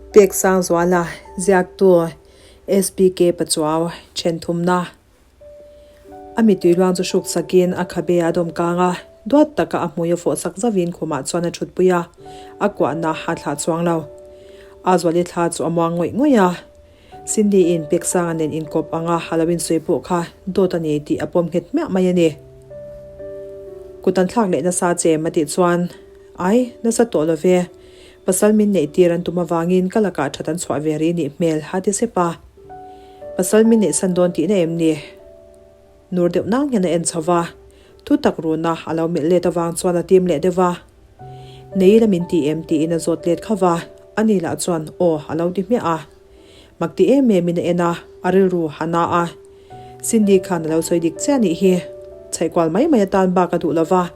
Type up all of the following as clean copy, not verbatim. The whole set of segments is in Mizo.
Peksangzuala ziaktu SPK Pachuau then thumna a mittui luang chu hruk sakin a khabe a dawm kang a, duat taka a hmui a fawh sak zauhin khumah chuan a thutpui a, a kuahna a thlah chuang lo. A zuali thla chu a muang ngawih ngawih a, Cindy in Peksanga nen inkawp anga a lo insawi pawh kha dawt a ni tih a pawm nghet hmiah mai a ni. Kut an thlak leh nasa che em a tih chuan, Ai, nasa tawh lo ve. Pasal min neih tir an tum avangin ka lakah that an chhuah ve rih nih hmel a ti sep a. Pasal min neih san dawn tihna em ni? Nur deuh nang hian a en chho va, thu tak runa a lo melh let avang chuan a tim leh deuh va. Nei la min ti em tiin a zawt let kha va, ani lah chuan aw a lo ti hmiah a. Mak ti em em in a en a, a rilru a na a. Cindy khan a lo sawi dik chiah nih hi. Chhaih kual mai mai atan bak a duh lo va,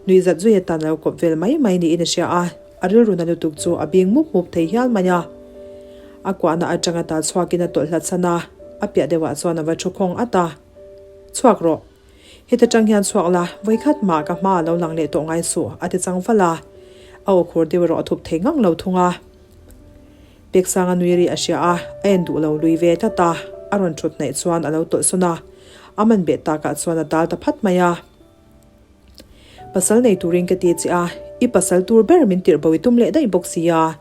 nuihzat zui atan a lo kawp vel mai mai niin a hria a, a rilru na lutuk chu a bing mup mup thei hial mai a. A kuahna atanga tal chhuakin a tawlh hlat san a, a piah deuhah chuan a va thu khawng at a. Chhuak rawh. Heta tang hian chhuak la, vawikhat mah ka hma a lo lang leh tawh ngai suh, a ti chang val a. A aw khur deuh erawh a thup thei ngang lo thung a. Peksanga nui ri a hria a, a en duh lo lui ve tlat a, a rawn thut hnaih chuan a lo tawlh sawn a, a man beh takah chuan a tal ta phat mai a. Pasal nei turin ka ti che a, i pasal tur ber min tirh bo i tum leh daih bawk si a,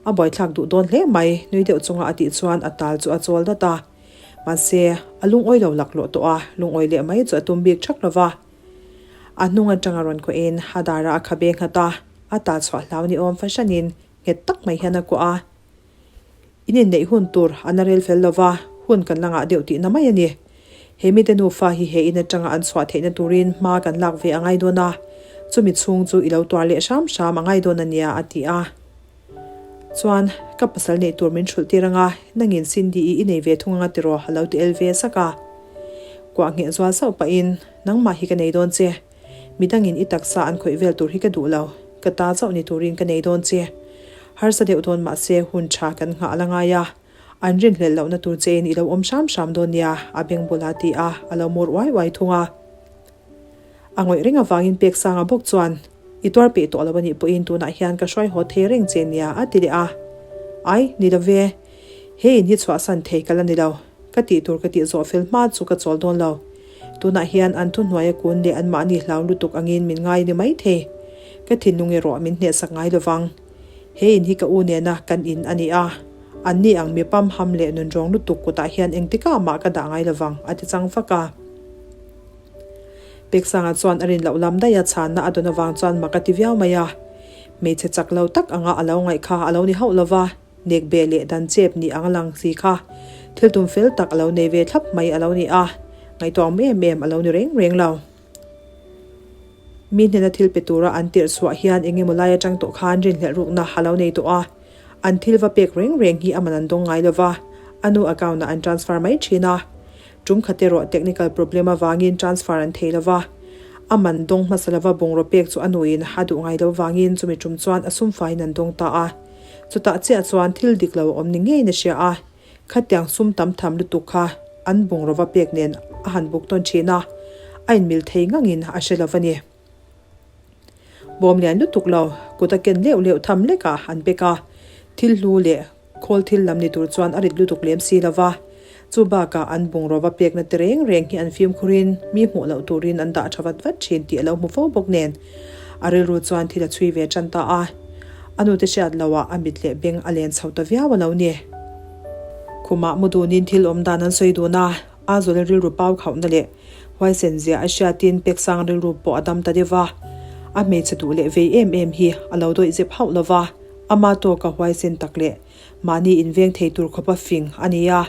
a buaithlak duh dawn hle mai, nui deuh chunga a tih chuan a tal chu a chawl dat a. Mahse, a lungawi lo laklawh tawh a, lungawi leh mai chu a tum bik thak lo va. A hnung atanga rawn kawhin a darah a khabe nghat a, a tal chhuah hlau ni awm fahranin nghet tak mai hian a kuah a. In inneih hun tur an la rel fel lo va, hun kan la ngah deuh tihna mai a ni. He mite nufa hi he in atanga an chhuah theihna turin hma kan lak ve a ngai dawn a, chumi chhung chu i lo tuar leh hram hram a ngai dawn a nia a ti a. Chuan, ka pasal neih tur min hrulh tir anga, nangin Cindy i i nei ve thung anga tiraw a lo ti el ve sak a. Kuah ngheh zual sauh pahin, Nangmah hi ka nei dawn che. Midangin i taksa an khawih vel tur hi ka duh lo, ka ta chauh ni turin ka nei dawn che. Harsa deuh dawn mahse hun tha kan nghah a la ngai a, an rinhlelh lohna tur chein i lo awm hram hram dawn nia, a beng bula ti a, a lo mur uai uai thung a. A ngawih reng avangin Peksanga bawk chuan, I tuar peih tawh lo a nih pawhin tunah hian ka hruai haw thei reng che nia, a ti leh a. Ai, ni lo ve. He in hi chhuahsan thei ka la ni lo. Ka tih tur ka tih zawh fel hma chu ka chawl dawn lo. Tunah hian an thuhnuaia kun leh anmahni hlau lutuk angin min ngai ni mai thei. Ka thinlung erawh min hnehsak ngai lovang. He in hi ka u nena kan in a ni a, anni ang mi pamham leh nunrawng lutuk kutah hian engtikah mah ka dah ngai lovang, a ti chang vak a. Peksanga chuan a rin loh lam daih a chhanna a dawn avang chuan mak a ti viau mai a. Hmeichhe chak lo tak anga a lo ngaih kha a lo ni hauh lova. Nek beh leh dan chep ni ang lang si kha thil tum fel tak a lo nei ve thlap mai a lo ni a, ngaihtuah awm em em a lo ni reng reng lo. Mi hnena thil pe tura an tirh chhuah hian eng emaw lai atang tawh khan rinhlelh rukna a lo nei tawh a, an thil va pek reng reng hi a man an dawng ngai lo va, a nu account ah an transfer mai thin a. Tum khat erawh technical problem avangin transfer an thei lo va, a man dawng hmasa lova bungraw pek chu a nuin a duh ngai lo vangin chumi tum chuan a sumfaiin an dawng ta a. Chutah chiah chuan thil dik lo a awm ni ngeiin a hria a, khatiang sum tam tham lutuk kha an bungraw va pek nen a han buk tawn thin a, a inmil thei ngangin a hre lo va ni. Bawm lian lutuk lo, kut a ken leuh leuh tham lekah an pek a, thil hlu leh khawl thil lam ni tur chuan a rit lutuk lem si lo va, chu bakah an bungraw va pekna te reng reng hi an fimkhurin mi hmuh loh turin an dah tha vat vat thin tih a lo hmu fo bawk nen a rilru chuan thil a chhui ve tan ta a, a nute hriat loah a mit leh beng a len chho ta viau a lo ni. Khumah mu dunin thil awm dan an sawi dun a, a zawle rilru pau khauhna leh huaisen zia a hriatin Peksang rilru pawh a dam ta deuh va, a hmeichhe duh leh vei em em hi a lo dawih zep hauh lo va, ama tawka huaisen tak leh Mahni inveng thei tur khawpa fing a ni a,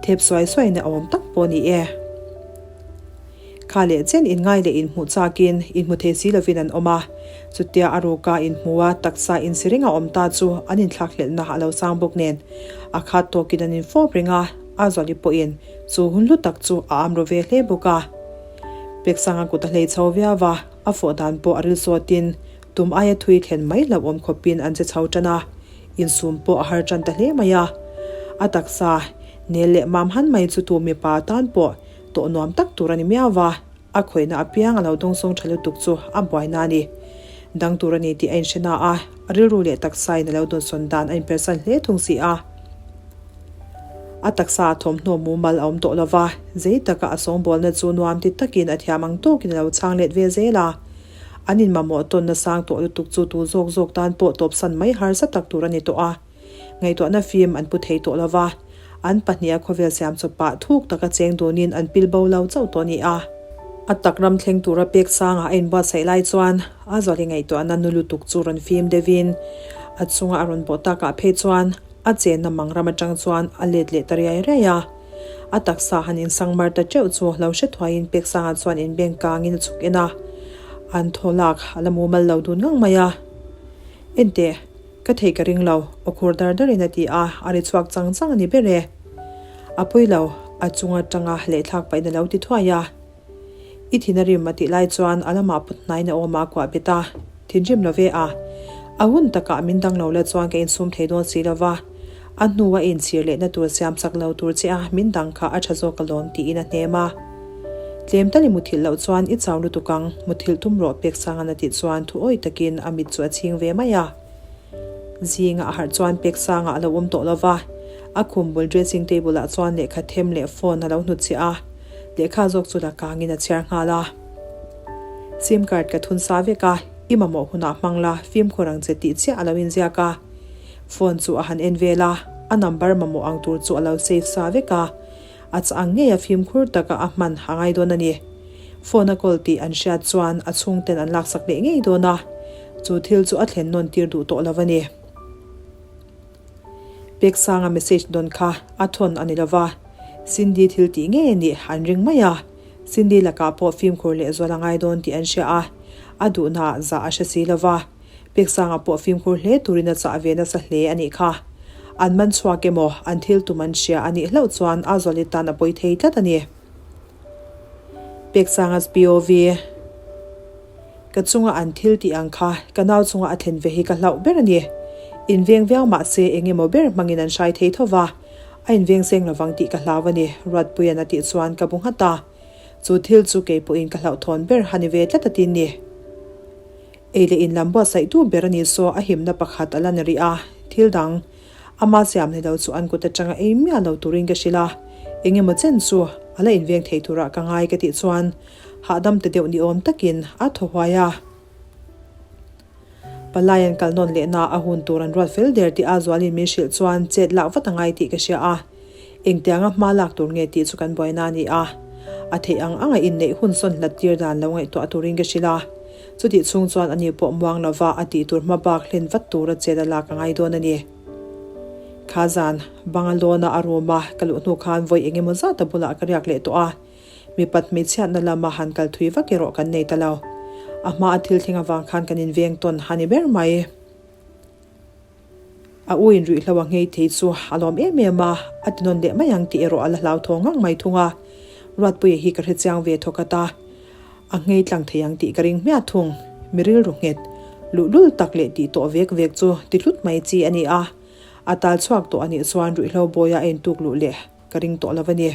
thep suai suaina a awm tak pawh a ni e. Kha leh chen inngai leh inhmuh chakin inhmu thei si lovin an awm a, chutia a ruka inhmua taksa insi renga awm ta chu an inthlakhlelhna a lo sang bawk nen a khat tawkin an infawp reng a, a zuali pawhin chu hun hlu tak chu a am ru ve hle bawk a. Peksanga kut a hlei chho viau va, a fawh dan pawh a ril sawtin tum aia thui thlen mai hlauhawm khawpin an che chho tan a. Insum pawh a har tan ta hle mai a. A taksa nel leh mam han mai chu tu mipa tan pawh tawh nuam tak tur a ni miau va, a khawihna apiang a lo dawngsawng tha lutuk chu a buaina a ni. Dang tur a ni tih a inhre na a, a rilru leh taksain a lo dawnsawn dan a inpersan hle thung si a. A taksa a thawmhnaw mumal a awm tawh lo va, zei taka a sawngbawlna chu nuam ti takin a thiam ang tawkin a lo chhang let ve zel a. An inmamawh tawnna sang tawh lutuk chu tu zawk zawk tan pawh tawpsan mai harsa tak tur a ni tawh a. Ngaihtuahna fim an pu thei tawh lo va, an pahniha khawvel siam chawpah thuk taka cheng dunin an pil bo lo chauh tawh a ni a. A tak ram thleng tura pek sangah a inbuatsaih lai chuan a zuali ngaihtuahna nu lutuk chu rawn fim deuhin a chunga a rawn bawh takah phei chuan a chenna mang ram atang chuan a let leh ta riai riai a. A taksa han insang mar ta teuh chu lo hre thuaiin pek sangah chuan inbeng kangin a chhuk en a, an thaw lak a la mumal lo dun ngang mai a. Enteh. Ka thei ka ring lo, aw khur dar darin a ti a, a ri chhuak chang chang a ni ber e. A pawi lo, a chung atanga lehthlak pahin a lo ti thuai a. I thin a rim a tih lai chuan a lamah put hnaiin a awm a kuah bet a, thinrim lo ve a. A hun takah min dang lo la chuan ka insum thei dawn si lo va, a hnua inchhir lehna tur siam chak lo tur che a min dang kha a tha zawk alawm tiin a hnem a. Tlem tal i muthilh loh chuan i chau lutuk ang, muthilh tum rawh pek sangan a tih chuan thu awih takin a mit chu a chhing ve mai a. Zinga a harh chuan pek sangah a lo awm tawh lo va, a khum bul dressing table ah chuan lehkha them leh phone a lo hnutchhiah a, lehkha zawk chu la kangin a chhiar nghal a. Sim card ka thun sa vek a, i mamawh hunah hmang la, fimkhur ang che tih chiah a lo inziak a. Phone chu a han en vel a, a number mamawh ang tur chu a lo save sa vek a. A chah ang ngei a fimkhur taka a hman a ngai dawn a ni. Phone a call tih an hriat chuan a chhungten an laksak leh ngei dawn a, chu thil chu a thlen nawn tir duh tawh lo a ni. Peksanga message dawn kha a thawn a ni lo va, Cindy thil tih ngei a nih an ring mai a, Cindy lakah pawh fimkhur lehzual a ngai dawn tih an hria a, a duhnaah zah a hre si lo va. Peksanga pawh fimkhur hle turin a chah ve nasa hle a nih kha. An man chhuak emaw, an thil tum an hria a nih hlauh chuan a zuali tan a pawi thei tlat a ni. Peksanga's POV, Ka chunga an thil tih ang kha ka nau chunga a thlen ve hi ka hlauh ber a ni. Inveng viau mah se eng emaw ber hmangin an hrai thei tho va, a inveng seng lovang tih ka hlau a ni, Ruatpuia'n a tih chuan ka bu nghat a. Chu thil chu kei pawhin ka hlauhthawn ber ha ni ve tlat a tin ni. Ei leh in lam buatsaihtu ber a ni saw a himna pakhat a la ni rih a, thil dang ama siam ni lo chu an kut atanga ei miah lo turin ka hrilh a, eng emaw chen chu a la inveng thei turah ka ngai ka tih chuan hahdam ta deuh ni awm takin a thaw huai a. Palai an kal nawn lehna a hun tur an ruat fel der tih a Zualin min hrilh chuan chet lak vat a ngai tih ka hria a, Engtianga hma lak tur nge tih chu kan buaina a ni a, a theih ang anga inneih hun sawn hlat tir dan lo ngaihtuah turin ka hrilh a. Chutih chhung chuan ani pawh muang lova a tih tur hma bak hlen vat tura chet a lak a ngai dawn a ni. Kha zan, Bangalore-a a room-a ka luh hnu khan vawi eng emaw zat a bulah ka riak leh tawh a. Mipat hmeichhiatna lama han kal thui vak erawh kan nei ta lo. A hma a thil thleng avang khan kan inveng tawn a ni ber mai. A u in ruihhlo a nghei thei chu a lawm em em a, a ti nawn leh mai ang tih erawh a la hlauthawng ngang mai thung a. Ruatpuia hi ka hrechiang ve thawk at a, a nghei tlang thei ang tih ka ring hmiah thung. Mi rilru nghet, luhlul tak leh tih tawh vek vek chu ti hlut mai chi a ni a. A tal chhuak tawh a nih chuan ruihhlo bawia a intuk luh leh ka ring tawh lo a ni.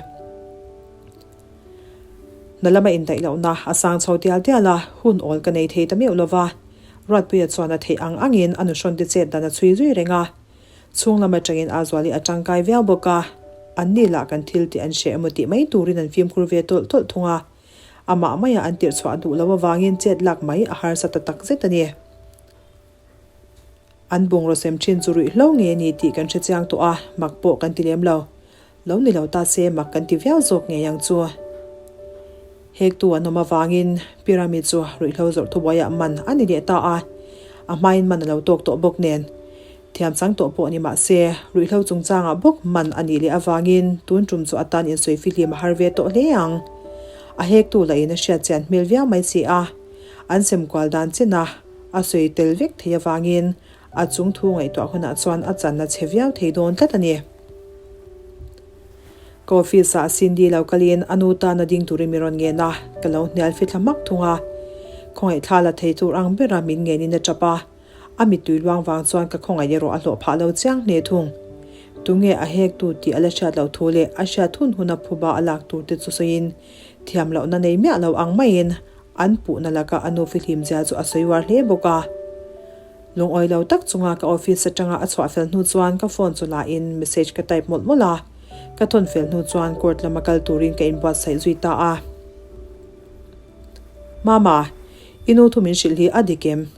Hna lama indaih lohna a sang chho tial tial a, hun awl ka nei thei ta meuh lo va. Ruatpuia chuan a theih ang angin a nuhrawnte chet dan a chhui zui reng a. Chhung lam atangin a zuali a tangkai viau bawk a, anni lah kan thil tih an hreh emaw tih mai turin an fimkhur ve tawlh tawlh thung a. Amah maia an tirh chhuah duh loh avangin chet lak mai a harsa ta tak zet a ni. An bungraw sem thin chu ruihhlo nge ni tih kan hre chiang tawh a, mak pawh kan ti lem lo. Lo ni lo ta se mak kan ti viau zawk ngei ang chu. Hektu an awm avangin Pyramid chu ruihhlo zawrh thubuaiah man a ni leh ta a, a hmain man a lo tawk tawh bawk nen. Thiam chang tawh pawh ni mah se, ruihhlo chungchangah bawk man a nih leh avangin tun tum chu atan insawi fihlim a har ve tawh hle ang. A hektu lahin a hriat chian hmel viau mai si a, an semkual dan chena a sawi tel vek thei avangin A chung thu ngaihtuah hunah chuan a chan a chhe viau thei dawn tlat a ni. Ka office ah Cindy lo kalin a nu tan a ding turin min rawn ngen a, ka lo hnial fithla hmak thung a. Khawngaih thla la thei tur ang bera min ngenin a tap a, a mittui luang vang chuan ka khawngaih erawh a hlawh phah lo chiang hle thung. Tunge a hek tu tih a la hriat loh thu leh a hriat hun huna phuba a lak tur te chu sawiin thiam lohna nei miah lo ang maiin. An puhna laka a nu fihlim zia chu a sawi uar hle bawk a. Lungawi lo tak chunga ka office atanga a chhuah fel hnu chuan ka phone chu la in message ka type mawlh mawlh a. Ka thawn fel hnu chuan court lama kal turin ka inbuatsaih zui ta a. Mama, i nu thu min hrilh hi a dik em?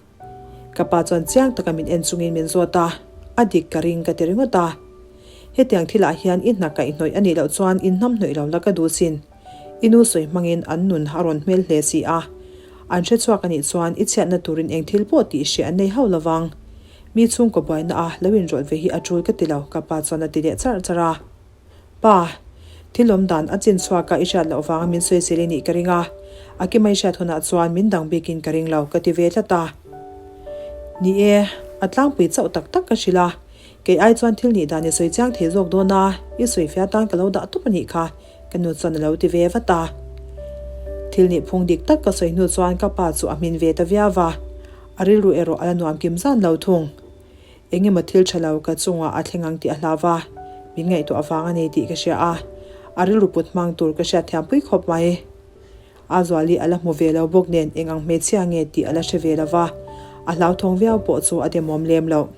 Ka pa chuan chiang taka min en chungin min zawt a, a dik ka ring ka ti ringawt a. Hetiang thilah hian i hna kaihhnawih a nih loh chuan in hnamhnawih lo la ka duh sin. I nu sawi hmangin an nun a rawn hmel hle si a. An hre chhuak a nih chuan i chhiatna turin eng thil pawh tih hreh an nei hauh lo vang. Mi chhungkaw buaina a lo inrawlh ve hi a tul ka ti lo, ka pa chuan a ti leh charh charh a. Pa, thil awm dan a chin chhuak a i hriat loh vanga min sawisel i nih ka ring a. A kima i hriat hunah chuan min dang bikin ka ring lo, ka ti ve tlat a. Ni e, a tlangpui chauh tak tak ka hrilh a. Kei ai chuan thil nih dan i sawi chiang thei zawk dawn a, i sawi fia tan ka lo dah tawp a nih kha, Ka nu chuan a lo ti ve vat a. Thil nih phung dik tak ka sawi hnu chuan ka pa chu a hmin ve ta viau va, a rilru erawh a la nuam kim zan lo thung. Eng emaw thil tha lo ka chungah a thleng ang tih a hlau va, min ngaihtuah avang a ni tih ka hria a, a rilru put hmang tur ka hriat thiam pui khawp mai. A zuali a la hmu ve lo bawk nen eng ang hmeichhia nge tih a la hre ve lo va, a hlauthawng viau pawh chu a demawm lem loh.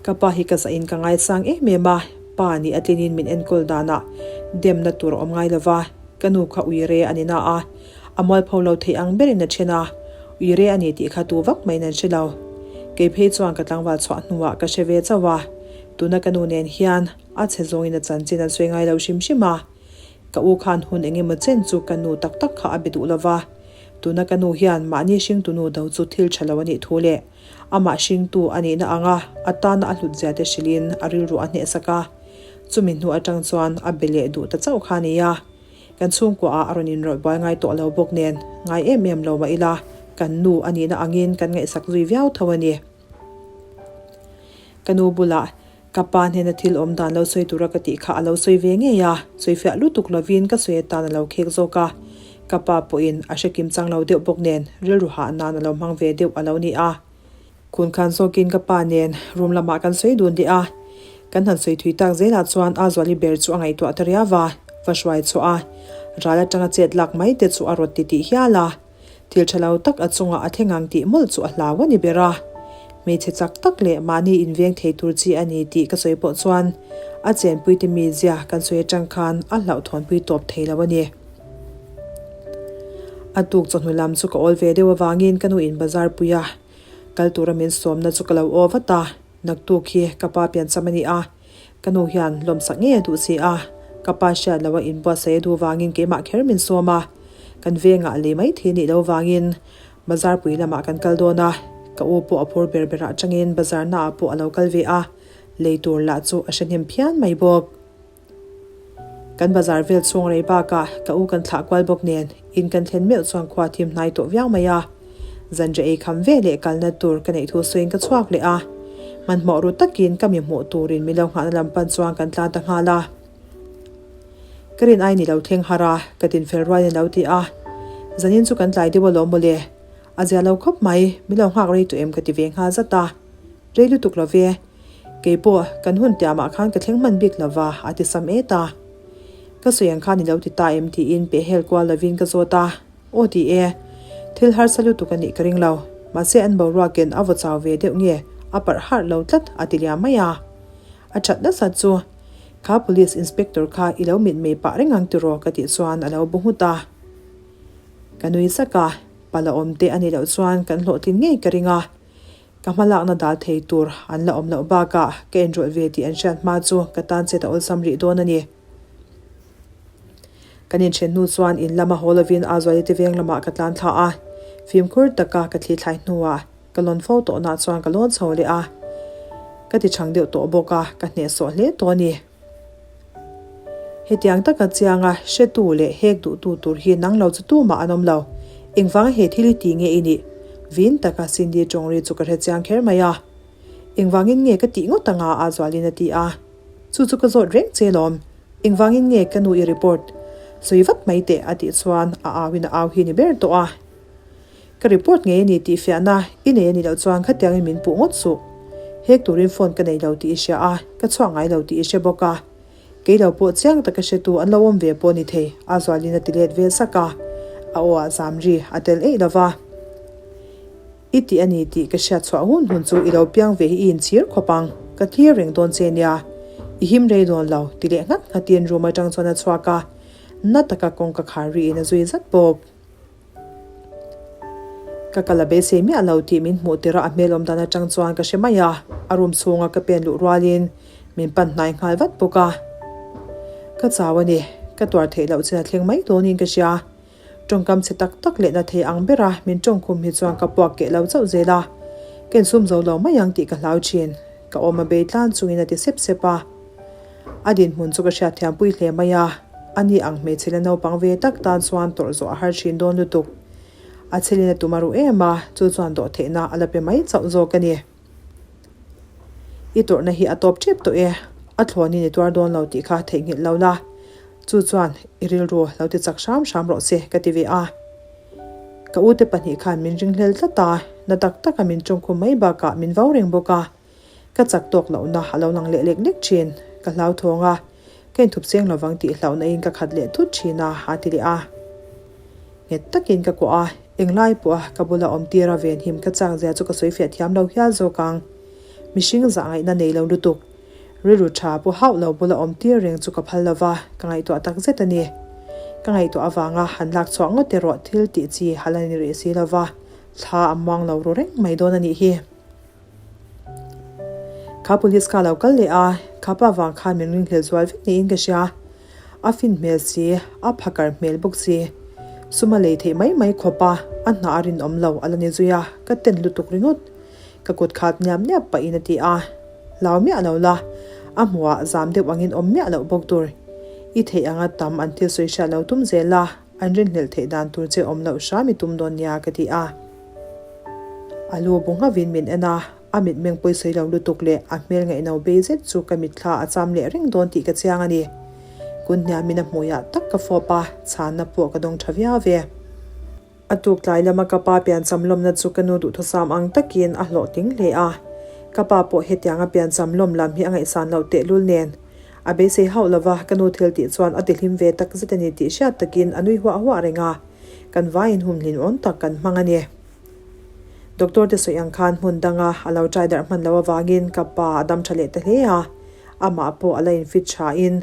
Ka pa hi ka zahin ka ngaisang em em a, pa nih a tlinin min enkawl danah demna tur a awm ngai lo va, ka nu kha uire a ni na a, a mualpho lo thei ang berin a then a, uire a ni tih kha tu vak maiin an hre lo. Kei phei chuan ka tlangval chhuah hnuah ka hre ve chauh a, tuna ka nu nen hian a chhe zawngin a chanchin an sawi ngai lo hrim hrim a, ka u khan hun eng emaw chen chu ka nu tak tak kha a be duh lo va, tuna ka nu hian mahni hringtunu do chu thil tha lo a nih thu leh Amah hringtu a nihna anga a tana a hlutzia te hrilhin a rilru a hnehsak a. Chumi hnu atang chuan a be leh duh ta chauh kha a ni a. Kan chhungkuaah a rawn inrawih buai ngai tawh lo bawk nen, ngai em em lo mah ila, kan nu a nihna angin kan ngaihsak zui viau tho a ni. Ka nu bulah Ka pa hnena thil awm dan lo sawi tura ka tih kha a lo sawi ve ngei a, sawifiah lutuk lovin ka sawi atan a lo khek zawk a. Ka pa pawhin a hre kim chang lo deuh bawk nen rilru hah nan a lo hmang ve deuh a lo ni a. Khun khan zawkin ka pa nen room lamah kan sawi dun leh a, kan han sawi thui tak zelah chuan a zuali ber chu a ngaihtuah ta riau a, va hruai chhuah a, ral atanga chet lak mai te chu a rawt titih hial a. Thil tha lo tak a chungah a thleng ang tih mawlh chu a hlau a ni ber a. Hmeichhe chak tak leh mahni inveng thei tur chi a ni tih ka sawi pawh chuan a chenpuite mizia kan sawi atang khan a hlauhthawnpui tawp thei lo a ni. A tuk chawhnu lam chu ka awl ve deuh avangin ka nu in bazar pui a, kal tura min sawmna chu ka lo aw vat a. Naktuk hi ka pa piancham a ni a, ka nu hian lawmsak ngei a duh si a, ka pa hriat loh a inbuatsaih a duh vangin keimah kher min sawm a, kan vengah lei mai thei nih loh vangin bazar pui lamah kan kal dawn a, ka u pawh a phur ber berah atangin bazar naah pawh a lo kal ve a, lei tur lah chu a hre hnem phian mai bawk. Kan bazar vel chhung rei bakah ka u kan thlah kual bawk nen in kan thlen meuh chuan khua thim hnai tawh viau mai a. Zanriah ei kham ve leh kalna tur ka neih thu sawiin ka chhuak leh a. Hmanhmawh ru takin ka mi hmuh turin min lo nghahna lam pan chuan kan tlan ta nghal a. Ka rin ai ni lo thleng har a, ka tinfel rualin a lo ti a. Zanin chu kan tlai deuh alawm mawle. A zia lo khawp mai, min lo nghak rei tawh em ka ti ve nghal zat a. Rei lutuk lo ve. Kei pawh kan hun tiamah khan ka thleng hman bik lo va, a ti sam et a. Ka sawi ang khan i lo ti ta em tiin pehhel kual lovin ka zawt a. Aw ti e. Thil harsa lutuk a nih ka ring lo. Mahse an boruakin a vaw chau ve deuh nge a parh harh lo tlat a ti liam mai a. A that nasat chu kha police inspector kha i lo mitmei pah reng ang tiraw ka tih chuan a lo bu nghut a. Ka nui sak a, pala awm te a nih loh chuan kan hlawhtlin ngei ka ring a. Ka hmalakna dal thei tur an la awm loh bakah ka enrawlh ve tih an hriat hma chu ka tan chet a awlsam rih dawn a ni. Kan inthen hnu chuan in lama haw lovin Azuali te veng lamah ka tlan thla a, fimkhur taka ka thli thlai hnuah ka lawn fo tawhna chuan ka lawn chho leh a, ka ti chhang deuh tawh bawk a, ka hnehsawh hle tawh a ni. Hetiang taka chianga hretu leh hek duhtu tur hi nang lo chu tumah an awm lo. Engvanga he thil hi ti nge i nih? Vin taka Cindy tawngri chu ka hre chiang kher mai a. Engvangin nge ka tih ngawt anga a zualin a ti a. Chu chu ka zawt reng che lawm. Engvangin nge ka nu i report sawi vat mai teh a tih chuan a au in a au hi ni ber tawh a. Ka report ngei a ni tih fiahna i nei a nih loh chuan khatiangin min puh ngawt suh. Hek turin phone ka nei lo tih i hria a, ka chhuak ngai lo tih i hre bawk a. Kei lo pawh chiang taka hretu an lo awm ve pawh ni thei, a zualin a ti let vel sak a. A aw ah zam ri a tel eih lova. I tih a ni tih ka hriat chhuah hun hun chu i lo piang ve hi i inchhir khawp ang, ka thlir reng dawn che nia. I him rei dawn lo, ti leh nghat nghatin room atang chuan a chhuak a, na taka kawngka khar riin a zui zat bawk. Ka kal a beisei miah lo tih min hmuh tirh a a hmel awm dan atang chuan ka hre mai a, a room chhunga ka pen luh rualin min pan hnai nghal vat bawk a. Ka chau a ni, ka tuar theih loh chin a thleng mai dawnin ka hria. Tawngkam chhe tak tak leh na thei ang bera min tawngkhum hi chuan ka puak keh lo chauh zel a, ka insum zo lo mai ang tih ka hlau thin, ka awm a bei tlan chungin a ti sep sep a. A dinhmun chu ka hriatthiam pui hle mai a, ani ang hmeichhe la naupang ve tak tan chuan tawrh zawh a har thin dawn lutuk. A chhelin a tum a ruh em a, chu chuan dawhtheihna a la pe mai chauh zawk a ni. I tawrhna hi a tawp tep tawh e, a thlawnin i tuar dawn lo tih kha theihnghilh lo la, chu chuan i rilru lo ti chak hram hram rawh se ka ti ve a. Ka ute pahnih khan min ringhlel tlat a, na tak taka min tawngkhum mai bakah min vau reng bawk a, ka chak tawk lohna a lo lang leh lek lek thin, ka hlauthawng a, ka inthup cheng lovang tih hlauhna in ka khat leh thut thin a, a ti leh a. Nghet takin ka kuah a, englai pawha ka bula awm tira venhim ka chak zia chu ka sawi fiah thiam lo hial zawk ang. Mihring zah ngaihna nei lo lutuk. Rilru tha pawh hauh lo bula awm tir reng chu ka phal lova, ka ngaihtuah tak zet a ni. Ka ngaihtuah avanga han lak chhuah ngawt erawh thil tih chi hal a ni rih si lova, thla a muang lo ru reng mai dawn a nih hi. Kha police kha a lo kal leh a, kha pa vang khan min ringhlel zual vek niin ka hria. A fin hmel si, a phakar hmel bawk si. Suma lei theih mai mai khawp a, a hna a rinawm lo a la ni zui a, ka ten lutuk ringawt. Ka kut khat niap niap pahin a ti a, Hlau miah lo la, a hmuhah zam deuh angin awm miah loh bawk tur. I theih anga tam an thil sawi hriat lo tum zel a, an rinhlelh theih dan tur che awm loh hram i tum dawn nia ka ti a. A lu bu nghavin min en a, a mitmeng pawisawi lo lutuk leh a hmel ngaihno bei zet chu ka mitthla a cham leh reng dawn tih ka chiang a ni. Kun hniamin a hmuiah tak ka fawp a, chhanna pawh ka dawng tha viau ve. A tuk tlai lama ka pa piancham lawmna chu ka nu duhthusam ang takin a hlawhtling hle a. Ka pa pawh hetianga piancham lawm lam hi a ngaihsan loh tehlul nen a beisei hauh lova ka nu thil tih chuan a tihlim ve tak zet a ni tih hriat takin a nui huah huah reng a, kan vaiin humhlin awn tak kan hmang a ni. Doctor te sawi ang khan hmun danga a lo try darh hman loh avangin ka pa a dam tha leh ta hle a, amah pawh a la infit tha in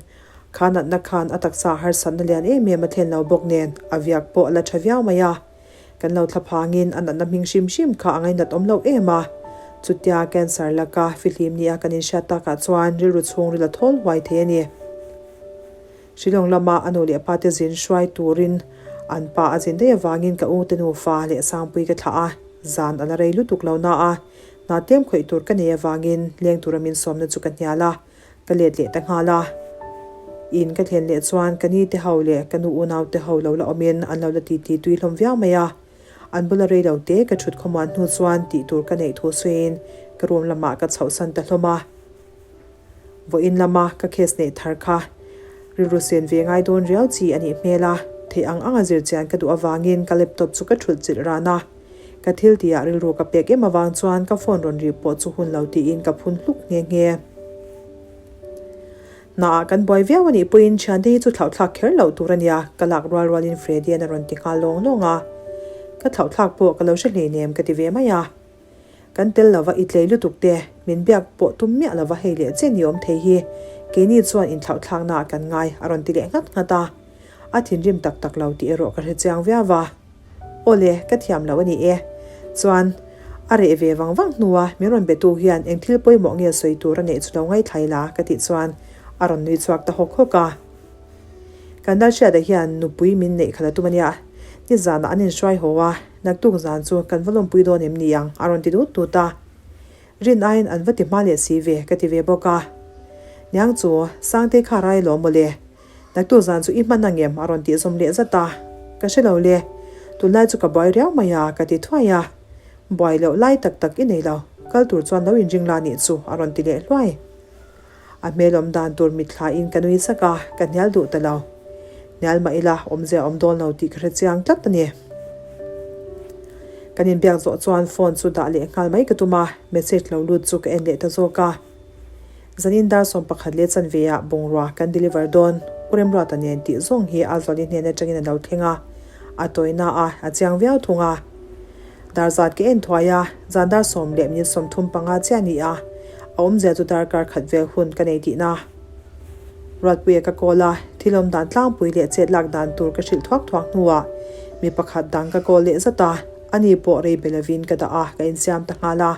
kha natna khan a taksa harsatna lian em em a thlen lo bawk nen a viak pawh a la tha viau mai a. Kan lo thla phangin a natna hming hrim hrim kha a ngainat awm loh em a. Chutia cancer laka fihlim nia kan inhriat takah chuan rilru chhungril a thawl huai thei a ni. Shillong lama a nu leh pa te zin hruai turin an pa a zin daih avangin ka u te nufa leh Sangpui ka thlah a, zan a la rei lutuk lo na a, hna tlem khawih tur ka nei avangin leng tura min sawmna chu ka hnial a, ka let leh ta nghal a. In ka thlen leh chuan ka ni te ho leh ka nu unau te ho lo la awmin an lo la titi tui hlawm viau mai a. An bula rei lo te ka thut khawmuan hnu chuan tih tur ka neih thu sawiin ka room lamah ka chhohsan ta hlawm a. Vawiin lama ka case neih thar kha rilru sen ve ngai dawn riau chi a nih hmel a, theih ang anga zir chian ka duh avangin ka laptop chu ka thulh chilh ran a. Ka thil tihah rilru ka pek em avang chuan ka phone rawn ri pawh chu hun lo tiin ka phun hluk nghe nghe. Hnaah kan buai viau a nih pawhin thiante hi chu thlauhthlak kher loh tur a nia, ka lak rual rualin Freddy-a'n a rawn ti nghal lawng lawng a. Ka thlauhthlak pawh ka lo hre hleinem ka ti ve mai a. Kan tel lova i tlei lutuk te, min biak pawh tum miah lova hei leh chen i awm thei hi keini chuan inthlauhthlaknaah kan ngai a rawn ti leh nghat nghat a. A thinrim tak tak lo tih erawh ka hre chiang viau va. Awle, ka thiam lo a ni e. Chuan, a reh ve vang vang hnua min rawn betu hian eng thil pawimawh nge sawi tur a neih chu lo ngaithlai la ka tih chuan a rawn nui chhuak ta hawk hawk a. Kan Lalhriata hian nupui min neih khat a tum a nia. Nizanah an inhruai haw a, naktuk zan chu kan va lawmpui dawn em ni ang a rawn ti dut dut a. Rin aiin an va ti hma leh si ve ka ti ve bawk a. Niang chu, Sangtei kha rai alawm mawle. Naktuk zan chu i hman angem a rawn tih zawm leh zat a. Ka hre lo le. Tunlai chu ka buai riau mai a ka ti thuai a. Buai loh lai tak tak i nei lo. Kal tur chuan lo inring la nih chu a rawn ti leh hluai. A hmel awm dan tur mitthla in ka nui sak a, ka hnial duh ta lo. Hnial mah ila awmzia awm dawn lo tih ka hre chiang tlat a ni. Kan inbiak zawh chuan phone chu dah leh nghal mai ka tum a, message lo lut chu ka en leh ta zawk a. Zanin dar 11 leh chanve ah bungrua kan deliver dawn, U Remruata nen tih zawng hi Azuali hnen atangin a lo thleng a. A tawina a, a chiang viau thung a. Dar zat ka en thuai a, zan dar 10 leh minute 35 chiah a ni a, a awmzia chu darkar khat vel hun ka nei tihna. Ruatpuia ka call a, thil awm dan tlangpui leh chet lak dan tur ka hrilh thuak thuak hnuah mi pakhat dang ka call leh zat a, ani pawh rei be lovin ka dah a, ka insiam ta nghal a.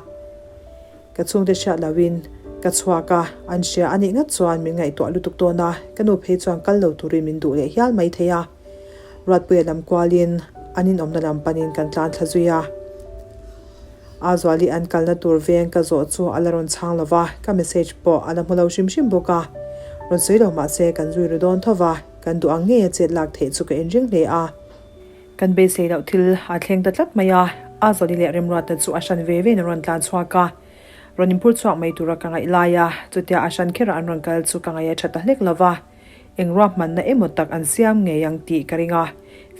Ka chhungte hriat loin ka chhuak a, an hria a nih ngat chuan min ngaihtuah lutuk dawn a, ka nu phei chuan kal lo turin min duh leh hial mai thei a. Ruatpuia lam kualin an inawmna lam panin kan tlan thla zui a. A Zuali an kalna tur veng ka zawh chu a la rawn chhang lo va, ka message pawh a la hmu lo hrim hrim bawk a. Rawn sawi lo mah se kan zui ru dawn tho va, kan duh ang ngei a chet lak theih chu ka inring hle a. Kan beisei loh thil a thleng ta tlat mai a, a Zuali leh Remruata chu a hran ve vein an rawn tlan chhuak a. Rawn inphur chhuak mai tura ka ngaih lai a, chutia a hran kherah an rawn kal chu ka ngaih a tha ta hlek lo va. Eng ruahmanna emaw tak an siam ngei ang tih ka ring a,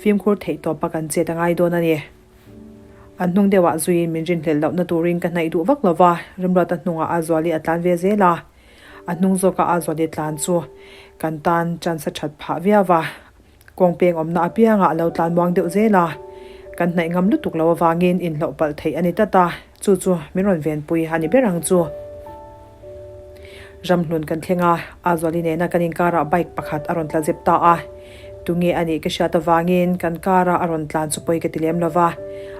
fimkhur theih tawpa kan chet a ngai dawn a ni. An hnung deuhah zuiin min rinhlelh lohna turin ka hnaih duh vak lo va, Remruata hnungah a Zuali a tlan ve zel a. A hnung zawka a Zuali tlan chu kan tan chance a that phah viau va, kawng peng awmna apiangah a lo tlan muang deuh zel a. Kan hnaih ngam lutuk lo avangin inhloh palh theih a ni tlat a, chu chu min rawn venpui a ni ber ang chu. Ramhlun kan thleng a, a Zuali nena kan inkarah bike pakhat a rawn tla zep ta a. Tunge a nih ka hriat avangin kan kara a rawn tlan chu pawi ka ti lem lo va,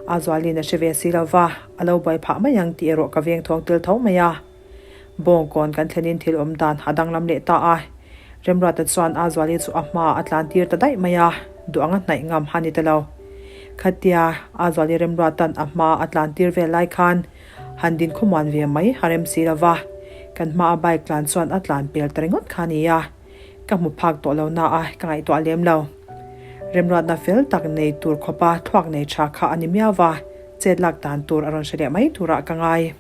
a Zuali'n a hre ve si lo va, a lo buai phah mai ang tih erawh ka veng thawng tel tho mai a. Bawngkawn kan thlenin thil awm dan a danglam leh ta a, Remruata chuan a Zuali chu a hmaah a tlan tir ta daih mai a, duh anga hnaih ngam a ni ta lo. Khatia a Zuali Remruata'n a hmaa a tlan tir vel lai khan Han din khawmuan ve mai a rem si lo va, kan hmaa bike tlan chuan a tlan pel ta ringawt kha a ni a, ka hmu phak tawh lo na a, ka ngaihtuah lem lo. Remruatna fel tak nei tur khawpa thluak nei tha kha a ni miau va, chet lak dan tur a rawn hre leh mai turah ka ngai.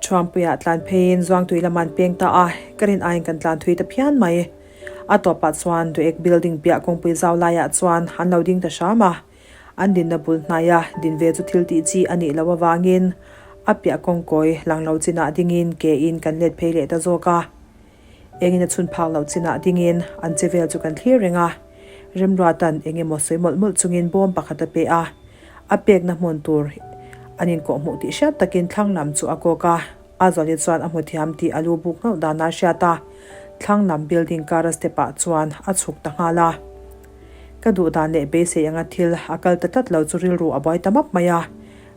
Thuampuiah tlan pheiin Zuangtui lam an peng ta a, ka rin aiin kan tlan thui ta phian mai. A tawpah chuan Duek building piah kawngpui zau laiah chuan an lo ding ta hram a, An dinna bul hnaia din ve chu thil tih chi a nih loh avangin a piah kawngkawi lang lo chinah dingin ke in kan let phei leh ta zawk a. Engin a chhun phak loh chinah dingin an che vel chu kan thlir reng a. Remruatan eng emaw sawi mawlh mawlh chungin bawm pakhat a pe a, a pekna hmun tur an inkawhhmuh tih hriat takin thlang lam chu a kawk a. A Zuali chuan a hmu thiam tih a lu buk nghauh dan a hriat a, thlang lam building kara step ah chuan a chhuk ta nghal a. Ka duh dan leh beisei anga thil a kal ta tlat lo chu rilru a buai ta map mai a,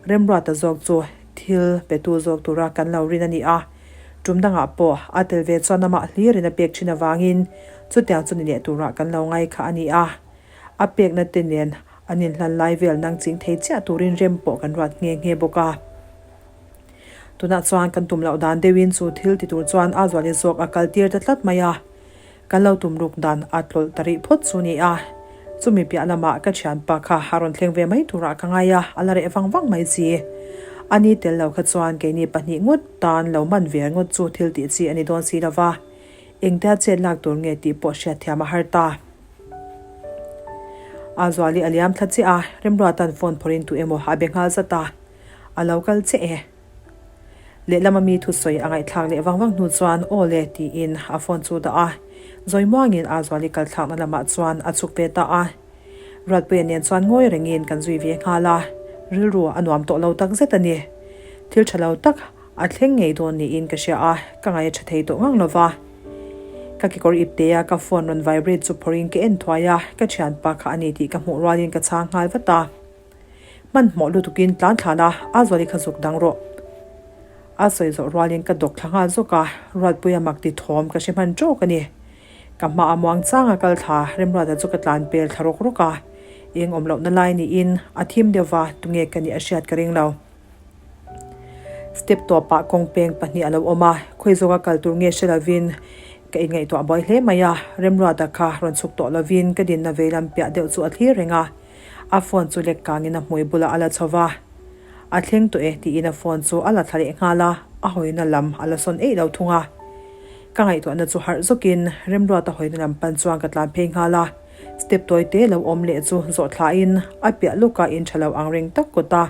Remruata zawk chu thil petu zawk tura kan lo rin a ni a, tum dangah pawh a tel ve chuan amah hlirin a pek thin avangin chutiang chu ni leh turah kan lo ngai kha a ni a, a pekna te nen an inhlan lai vel nang ching thei chiah turin rem pawh kan ruat nghe nghe bawk a. Tunah chuan kan tum loh dan deuhin chu thil ti tur chuan a Zuali zawk a kal tir ta tlat mai a. Kan lo tum ruk dan a tlawlh ta rih phawt chu ni a. Chumi piah lamah ka thianpa kha a rawn thleng ve mai turah ka ngai a, a la reh vang vang mai si. A ni tel lo kha chuan keini pahnih ngawt tan lo man ve ngawt chu thil tih chi a ni dawn si lo va. Engtia chet lak tur nge tih pawh hriatthiam a har ta. A Zuali a liam thla chiah a, Remruata'n phone phawrhin tu emaw a be nghal zat a. A lo kal che e. Lehlama mi thusawi a ngaihthlak leh vang vang hnu chuan aw le tiin a phone chu dah a. Zawi muangin a Zuali kalthlakna lamah chuan a chhuk ve ta a. Ruatpuia nen chuan ngawi rengin kan zui ve nghal a. Rilru a nuam tawh lo tak zet a ni. Thil tha lo tak a thleng ngei dawn niin ka hria a, ka ngaih a tha thei tawh ngang lo va. Ka kekawr iptea ka phone rawn vibrate chu phawrhin ka en thuai a, ka thianpa kha a ni tih ka hmuh rualin ka chhang nghal vat a. Hmanhmawh lutukin tlan thlan a, a Zuali kha zuk dang rawh. A sawi zawh rualin ka dawk thla nghal zawk a, Ruatpuia mak ti thawm ka hre hman tawk a ni. Ka hma a muang chang a kal thla, Remruata chu ka tlan pel thla rawk rawk a. Eng awm lohna lai niin a thim deuh va, tunge ka nih a hriat ka ring lo. Step tawpah kawng peng pahnih a lo awm a, khawi zawka kal tur nge hre lovin ka inngaihtuah buai hle mai a, Remruata kha rawn chhuk tawh lovin ka dinna veilam piah deuh chu a thlir reng a. A phone chu lek kangin a hmui bulah a la chho va, A thleng tawh e tiin a phone chu a la thla leh nghal a, a hawina lam a la sawn eih lo thung a. Ka ngaihtuahna chu harh zawkin Remruata hawina lam pan chuan ka tlan phei nghal a, step tawi te lo awm leh chu zawh thlain a piah lawka in tha lo ang reng tak kawta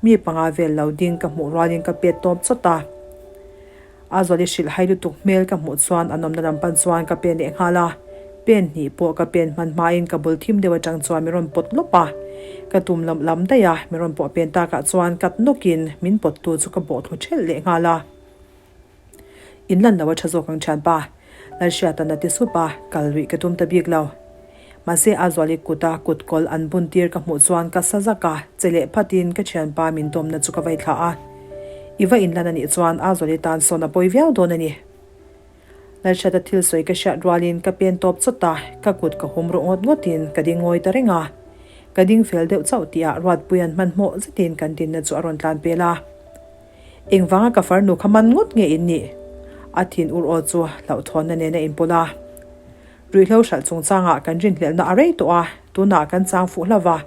mi panga vel lo ding ka hmuh rualin ka pet tawp chawt a. A Zuali hrilh hai lutuk hmel ka hmuh chuan an awmna lam pan chuan ka pen leh nghal a. Pen hnih pawh ka pen hman hmain ka bul thim deuh atang chuan min rawn pawt lawp a. Ka tum lam lam daih a, min rawn pawh pen takah chuan kat nawkin min pawttu chu ka bawh thlu ṭhelh leh nghal a. In lan lo a ṭha zawk ang ṭhianpa. Lalhriatan a ti sup a, kal luih ka tum ta bik lo. Mahse a zuali kuta kut kawl an bun tir ka hmuh chuan ka sa zak a, che leh phatin ka ṭhianpa min dawmna chu ka vai thla a. I va inlan a nih chuan a zuali tan sawn a pawi viau dawn a ni. Lalhriata thil sawi ka hriat rualin ka pen tawp chawt a, ka kut ka hum ruh ngawt ngawtin ka ding ngawi ta reng a. Ka ding fel deuh chauh tihah Ruatpuia'n hmanhmawh zetin kan dinna chu a rawn tlan pel a. Engvanga ka farnu kha man ngawt nge in nih? A thin ur aw chu hlauhthawnna nen a inpawlh a. Ruihhlo hralh chungchangah kan rinhlelhna a rei tawh a, tunah kan chang fuh hlauh va.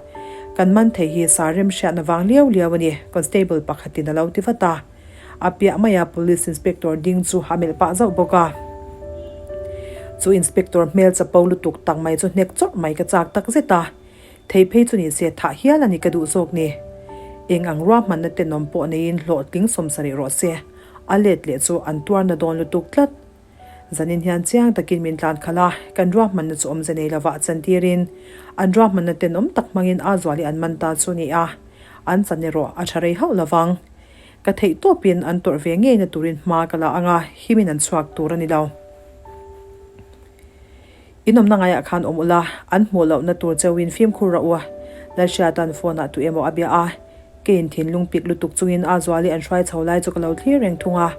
Kan man thei hi sa rem hriatna vang liau liau a ni, Constable pakhatin a lo ti vat a. A piah maia Police Inspector ding chu a melh pah zauh bawk a. Chu Inspector hmel chapo lutuk tak mai chu hnek chawrh mai ka chak tak zet a. Thei phei chu ni se thah hial a ni ka duh zawk ni. Eng ang ruahmanna tenawm pawh neiin hlawhtling sawmsarih rawh se, a let leh chu an tuarna dawn lutuk tlat. Zanin hian chiang takin min tlan khalh a, kan ruahmanna chu awmze nei lovah chantirin an ruahmanna tenawm tak hmangin a zuali an man ta chu ni a, an chan erawh a tha rei hauh lovang. Ka theih tawpin an tawrh ve ngeina turin hma ka la ang a, himin an chhuak tur a ni lo. In awmna ngaiah khan awm ula, an hmuh lohna tur cheuhin fimkhur rawh u. Lalhriata'n phone-ah tu emaw a bia a, keiin thinlung pik lutuk chungin a zuali an hruai chho lai chu ka lo thlir reng thung a.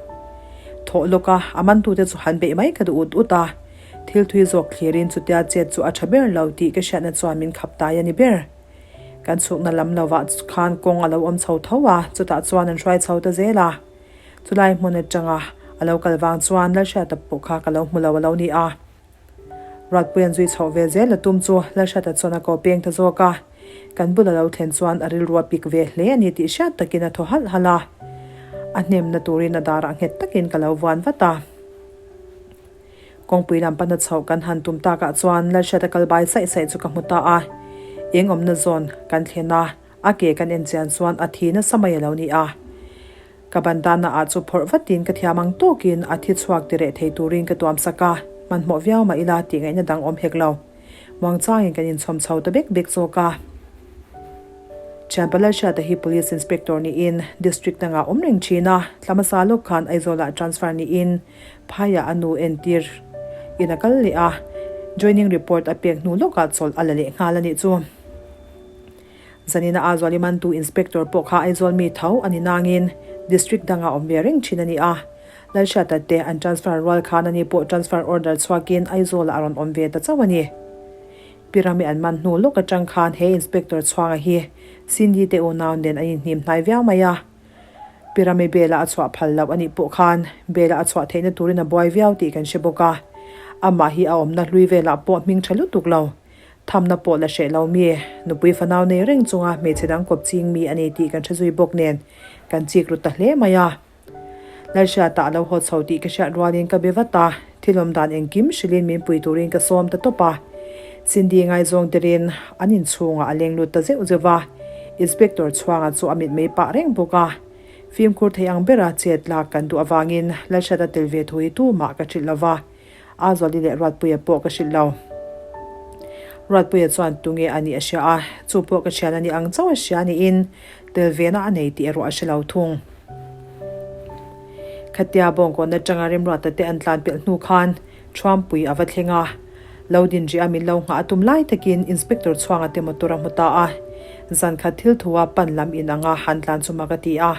Thawh lawk a, a mantute chu han beih mai ka duh ut ut a. Thil thui zawk thlirin chutia chet chu a tha ber lo tih ka hriatna chuan min khap tai a ni ber. Kan chhukna lam lovah khan kawng a lo awm chho tho a, chutah chuan an hruai chho ta zel a. Chulai hmun atanga a lo kal vang chuan Lalhriata pawh kha ka lo hmu lo a lo ni a. Ruatpuia'n zui chhoh ve zel a tum chu Lalhriata chuan a ko peng ta zawk a. Kan bul a lo thlen chuan a rilru a pik ve hle a ni tih hriat takin a thaw halh halh a. A hnemna turin a darah nghet takin ka lo vuan vat a. Kawngpui lam pana chhoh kan han tum takah chuan Lalhriata kal bai saih saih chu ka hmu ta a. Eng awmna zawn kan thlen a, a ke kan en chian chuan a thi nasa mai a lo ni a. Ka bandana ah chu phawrh vatin ka thiam ang tawkin a thi chhuak ti reh thei turin ka tuam sak a, hmanhmawh viau mah ila tih ngaihna dang awm hek lo. Muangchangin kan inchhawm chho ta bek bek zawk a. Thianpa Lalhriata hi Police Inspector niin District dangah awm reng thin a, thla hmasa lawk khan Aizawlah transfer niin phaiah a nu entir in a kal leh a, joining report a pek hnu lawkah chawlh a la leh nghal a nih chu. Zanina Azuali mantu Inspector pawh kha Aizawl mi tho a ni nangin District dangah awm ve reng thin a ni a. Lalhriata te an transfer rual khan ani pawh transfer order chhuakin Aizawlah a rawn awm ve ta chauh a ni. Pirami an man hnu lawk atang khan he Inspector chhuanga hi Cindy te unau nen an inhnim hnai viau mai a. Pirami bela a chhuah phal loh a nih pawh khan bela a chhuah theihna turin a buai viau tih kan hre bawk a. Amah hi a awmna hlui velah pawh hming tha lutuk lo. Thamna pawh la hreh lo mi, nupui fanau nei reng chunga hmeichhe dang kawp ching mi a ni tih kan hre zui bawk nen kan chik ru ta hle mai a. Lalhriata a lo haw chho tih ka hriat rualin ka be vat a, thil awm dan engkim hrilhin min pui turin ka sawm ta tawp a. Cindy ngaizawng derin an inchhungah a leng lut ta zeuh zeuh va, Inspector chhuanga chu a mitmei pah reng bawk a. Fimkhur thei ang bera chet lak kan duh avangin Lalhriata tel ve thu hi tumah ka hrilh lo va. A Zuali leh Ruatpuia pawh ka hrilh lo. Ruatpuia chuan tunge a nih a hria a, chu pawh ka thian a nih ang chauh a hria niin tel vena a nei tih erawh a hre lo thung. Khatia bawngkawn atanga Remruata te an tlan pelh hnu khan Thuampui a va thleng a, lo din rih a min lo nghah a tum lai takin Inspector Chhuanga te motor a hmu ta a, zan khat thil thua pan lam in anga han tlan chu mak a ti a.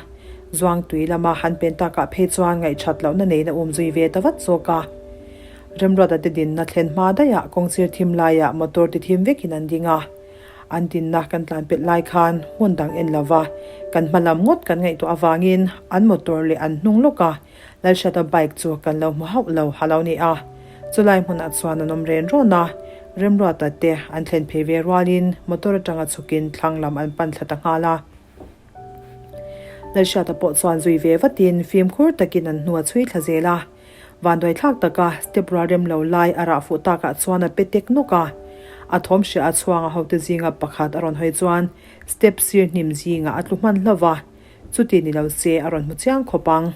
Zuangtui lama han pen takah phei chuan ngaihthat lohna neiin a um zui ve ta vat zawk a. Remruata te dinna thlen hma daihah kawngsir thim laiah motor ti thim vekin an ding a. An dinna kan tlan pelh lai khan hmun dang en lova kan hma lam ngawt kan ngaihtuah avangin an motor leh an hnung lawka Lalhriata bike chu kan lo hmu hauh lo ha lo ni a. Chulai hmunah chuan an awm ren rawn a, Remruata te an thlen phei ve rualin motor atanga chhukin thlang lam an pan thla ta nghal a. Lalhriata pawh chuan zui ve vatin fimkhur takin an hnu a chhui thla zel a. Vanduai thlak taka step rual rem lo lai a rah fuh takah chuan a pe tek nawk a. A thawm hria a chhuanga hote zinga pakhat a rawn hawi chuan step sir hnim zingah a tlu hman hlauh va, chuti ni lo se a rawn hmu chiang khawp ang.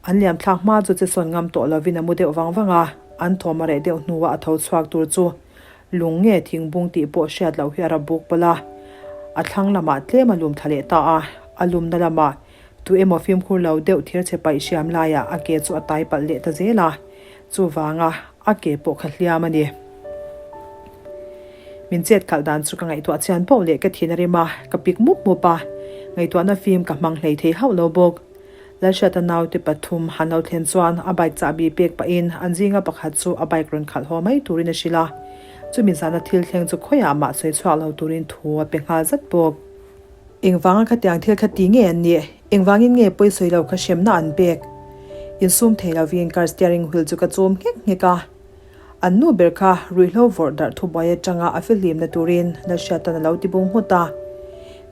An liam thlak hma chu che sawn ngam tawh lovin a mu deuh vang vang a. An thawm a reh deuh hnuah a tho chhuak tur chu lung nge thingbung tih pawh hriat loh hi a rap buk pawlh a. A thlang lamah tlem a lum thla leh ta a, a lumna lamah tu emaw fimkhur lo deuh thir chhe paih hriam laiah a ke chu a tai palh leh ta zel a, chuvanga a ke pawh kha hliam a ni. Min chet khalh dan chu ka ngaihtuah chian poh leh ka thin a rim a, ka pik mup mup a, ngaihtuahna fim ka hmang hlei thei hauh lo bawk. Lalhriata naute pathum han lo thlen chuan a bike chahbi pek pahin an zinga pakhat chu a bike rawn khalh haw mai turin a hrilh a, chumi zana thil thleng chu khawiah mah sawi chhuak lo turin thu a pe nghal zat bawk. Engvanga khatiang thil kha ti nge an nih? Engvangin nge pawi sawi lo kha hremna an pek? Insum thei lovin car steering wheel chu ka chum nghek nghek a. An nu ber kha ruihhlo vawrh darh thubuai atanga a fihlimna turin Lalhriatan a lo ti bung nghut a.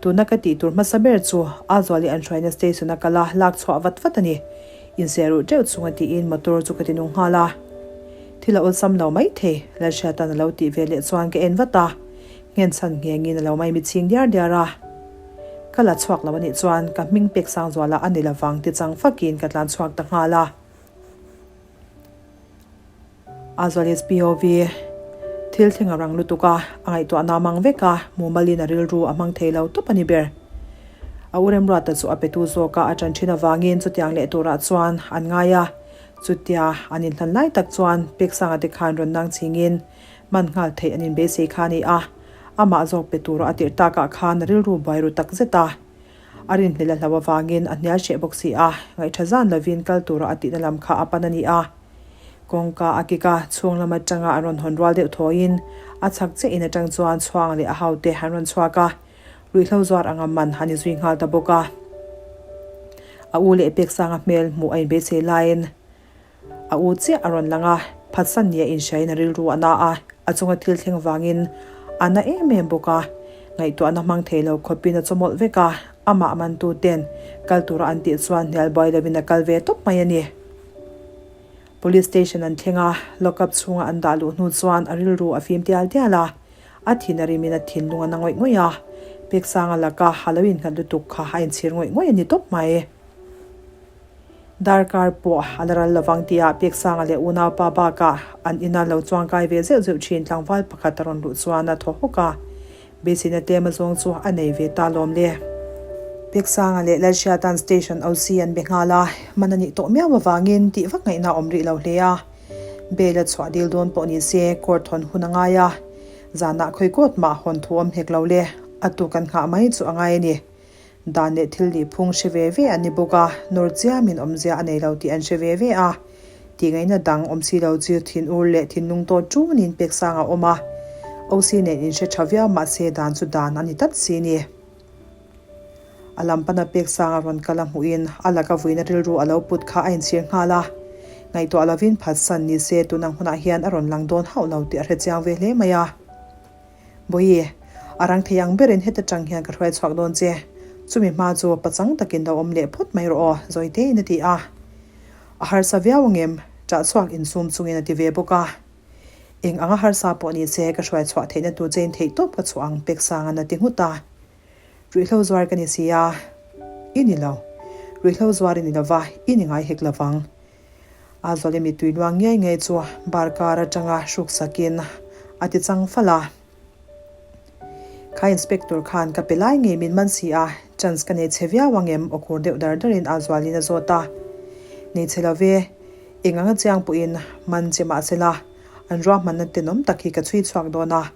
Tuna ka tih tur hmasa ber chu Azuali an hruaina station a kal a, lak chhuah vat vat a ni. Inzeh ruh teuh chunga tiin motor chu ka ti nung nghal a. Thil a awlsam lo mai thei, Lalhriatan a lo tih ve leh chuan ka en vat a. Nghenchhan nghengin a lo mai mitching diar diar a. Ka la chhuak lo a nih chuan ka hming pek sang zuala a ni lovang ti chang fakin ka tlan chhuak ta nghal a. Azualis POV, Thil thleng a rang lutuk a, a ngaihtuahna a mang vek a, mumalin a rilru a hmang thei lo tawp a ni ber. A u Remruata chu a petu zawk a, a ṭan ṭhin avangin chutiang leh turah chuan an ngai a. Chutia an inhlan lai tak chuan Peksanga te khan rawn nang chingin man nghal theih an inbeisei kha a ni a, amah zawk pe tura a tirh takah khan a rilru buai ru tak zet a. A rinhlelh a hlo avangin a hnial hreh bawk si a, ngaihṭha zan lovin kal tura a tihna lam kha a pan a ni a. Kawngka a kik a, chhung lam atanga an rawn hawn rual deuh thawiin a chhak chiah in atang chuan chhuang leh a haute an rawn chhuak a, ruihhlo zuar anga man a ni zui nghal ta bawk a. A u leh Peksanga hmel hmuh a inbeisei laiin A u chiah a rawn lang a, phatsan nia inhriain a rilru a na a, a chunga thil thleng vangin a na em em bawk a, ngaihtuahna hmang thei lo khawpin a chawmawlh vek a, amah mantu ten kal tura an tih chuan hnial buai lovin a kal ve tawp mai a ni. Police station an thleng a, lock up chhunga an dah luh hnu chuan a rilru a fim tial tial a, a thin a rimin a thinlung a na ngawih ngawih a, Peksanga laka a lo innghat lutuk kha a inchhir ngawih ngawih a ni tawp mai. Darkar pawh a la ral lovang tia Peksanga leh unaupa bakah an ina lo chuangkai ve zeuh zeuh thin tlangval pakhat a rawn luh chuan a thaw hawk a, beiseina tlem azawng chu a nei ve ta lawm le. Peksanga leh Lalhriatan Station OC an be nghal a, man a nih tawh miau avangin tih vak ngaihna a awm rih lo hle a. Bail a chhuah dil dawn pawh ni se court hawn hun a ngai a, zanah khawi kawt mah hawn thu awm hek lo le, a tuk an nghah mai chu a ngai a ni. Dan leh thil nih phung hre ve ve an ni bawk a, nawr chiamin awmzia a nei lo tih an hre ve ve a. Tihngaihna dang awm si lo chu thinur leh thinlung tawt ṭunin peksang a awm a. OC nen inhre ṭha viau mah se dan chu dan a ni tlat si ni. A lam pana peksang a rawn kal a hmuhin a laka vuina rilru a lo put kha a inchhir nghal a. Ngaihtuah lovin phatsan ni se tun ang hunah hian a rawn lang dawn hauh lo tih a hre chiang ve hle mai a. Bawihi, a rang thei ang berin heta tang hian ka hruai chhuak dawn che. Chumi hma chu pachang takin lo awm leh phawt mai rawh aw, Zawitein a ti a. A harsa viau angem? Ṭah chhuak insum chungin a ti ve bawk a. Eng anga harsa pawh ni se ka hruai chhuah theihna tur chein theihtawp ka chhuah ang Peksanga'n a ti nghut a. Ruihhlo zuar ka ni si a. I ni lo. Ruihhlo zuar i ni lova, i ni ngai hek lovang. A Zawle mittui luang ngei ngei chu bar kar atanga hruk sakin a ti chang fal a. Kha inspector khan ka pe lai ngei min man si a, chance ka nei che viau ang em aw khur deuh dar darin a Zualin a zawt a. Nei che lo ve, eng anga chiang pawhin man che mah sela, an ruahmanna tenawm tak hi ka chhui chhuak dawn a.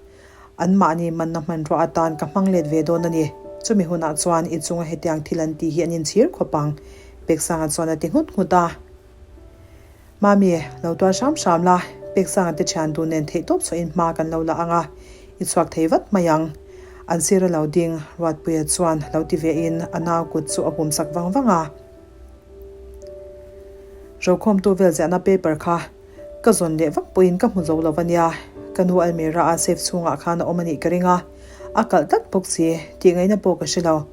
Anmahni manna hmanrua atan ka hmang let ve dawn a ni. Chumi hunah chuan i chunga hetiang thil an tih hi an inchhir khawp ang, Peksanga chuan a ti nghut nghut a. Mami, lo tuar hram hram la, Peksanga te thian dun nen theihtawp chhuahin hma kan lo la ang a, i chhuak thei vat mai ang. An sir a lo ding, Ruatpuia chuan lo ti vein a nau kut chu a hum sak vang vang a. Rokhawmtu vel ziahna paper kha Ka zawn leh vak pawhin ka hmu zo lo a nia, ka nu almirah a safe chhungah khan a awm a nih ka ring a, a kalh tlat bawk si, tih ngaihna pawh ka hre lo.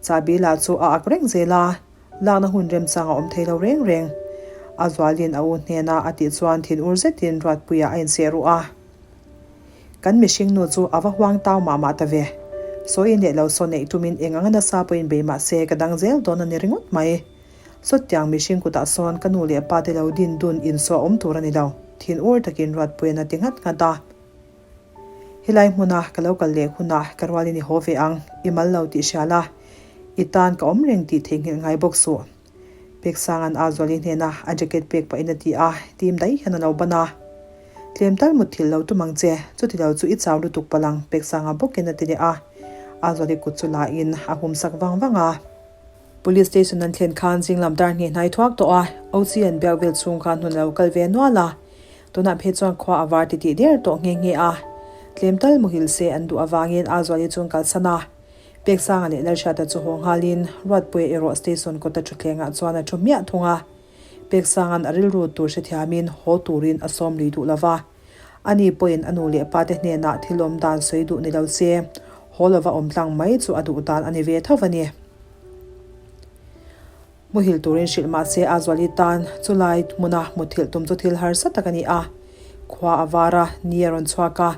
Chahbi lah chu a ak reng zel a, lakna hun remchang a awm thei lo reng reng. A zualin a u hnena a tih chuan thin ur zetin Ruatpuia a inseh ruh a. Kan mihring nu chu a va huang tau mah mah ta ve. Sawi leh lo saw neih tumin eng anga nasa pawhin bei mah se ka dang zel dawn a ni ringawt mai. Sawtiang mihring kutah sawn ka nu leh pa te lo din dun insuah awm tur a ni lo. Thin ur takin Ruatpuian a ti nghat nghat a. Helai hmuna ka lo kal leh hunah ka rualin i haw ve ang, i mal lo tih hria la, i tan ka awm reng tih theihnghilh ngai bawk suh. Peksanga'n Azuali hnena a jacket pek pahin a ti a, tim daih hian a lo ban a. Tlem tal mutthilh lo tum ang che, chuti lo chu i chau lutuk palh ang Peksanga bawkin a ti leh a. Azuali kut chu la in a hum sak vang vang a. Police station an thlen khan zinglam dar hnih hnai thuak tawh a, OC an biak vel chhung khan hun a lo kal ve nual a. Tunah phei chuan khua a var titih der tawh nghe nghe a. Tlem tal muhil se an duh avangin Azuali chu an kalsan a. Peksanga leh Lalhriata chu haw nghalin Ruatpuia erawh station kawta thutthlengah chuan a thu hmiah thung a. Peksanga'n a rilru tur hrethiamin haw turin a sawm lui duh lo va. Ani pawhin a nu leh pate hnenah thil awm dan sawi duh ni lo se, haw lova awm tlang mai chu a duh dan a ni ve tho a ni. Muhil turin hrilh mah se Azuali tan chulai hmuna muthilh tum chu thil harsa tak a ni a. Khua a var a, ni a rawn chhuak a,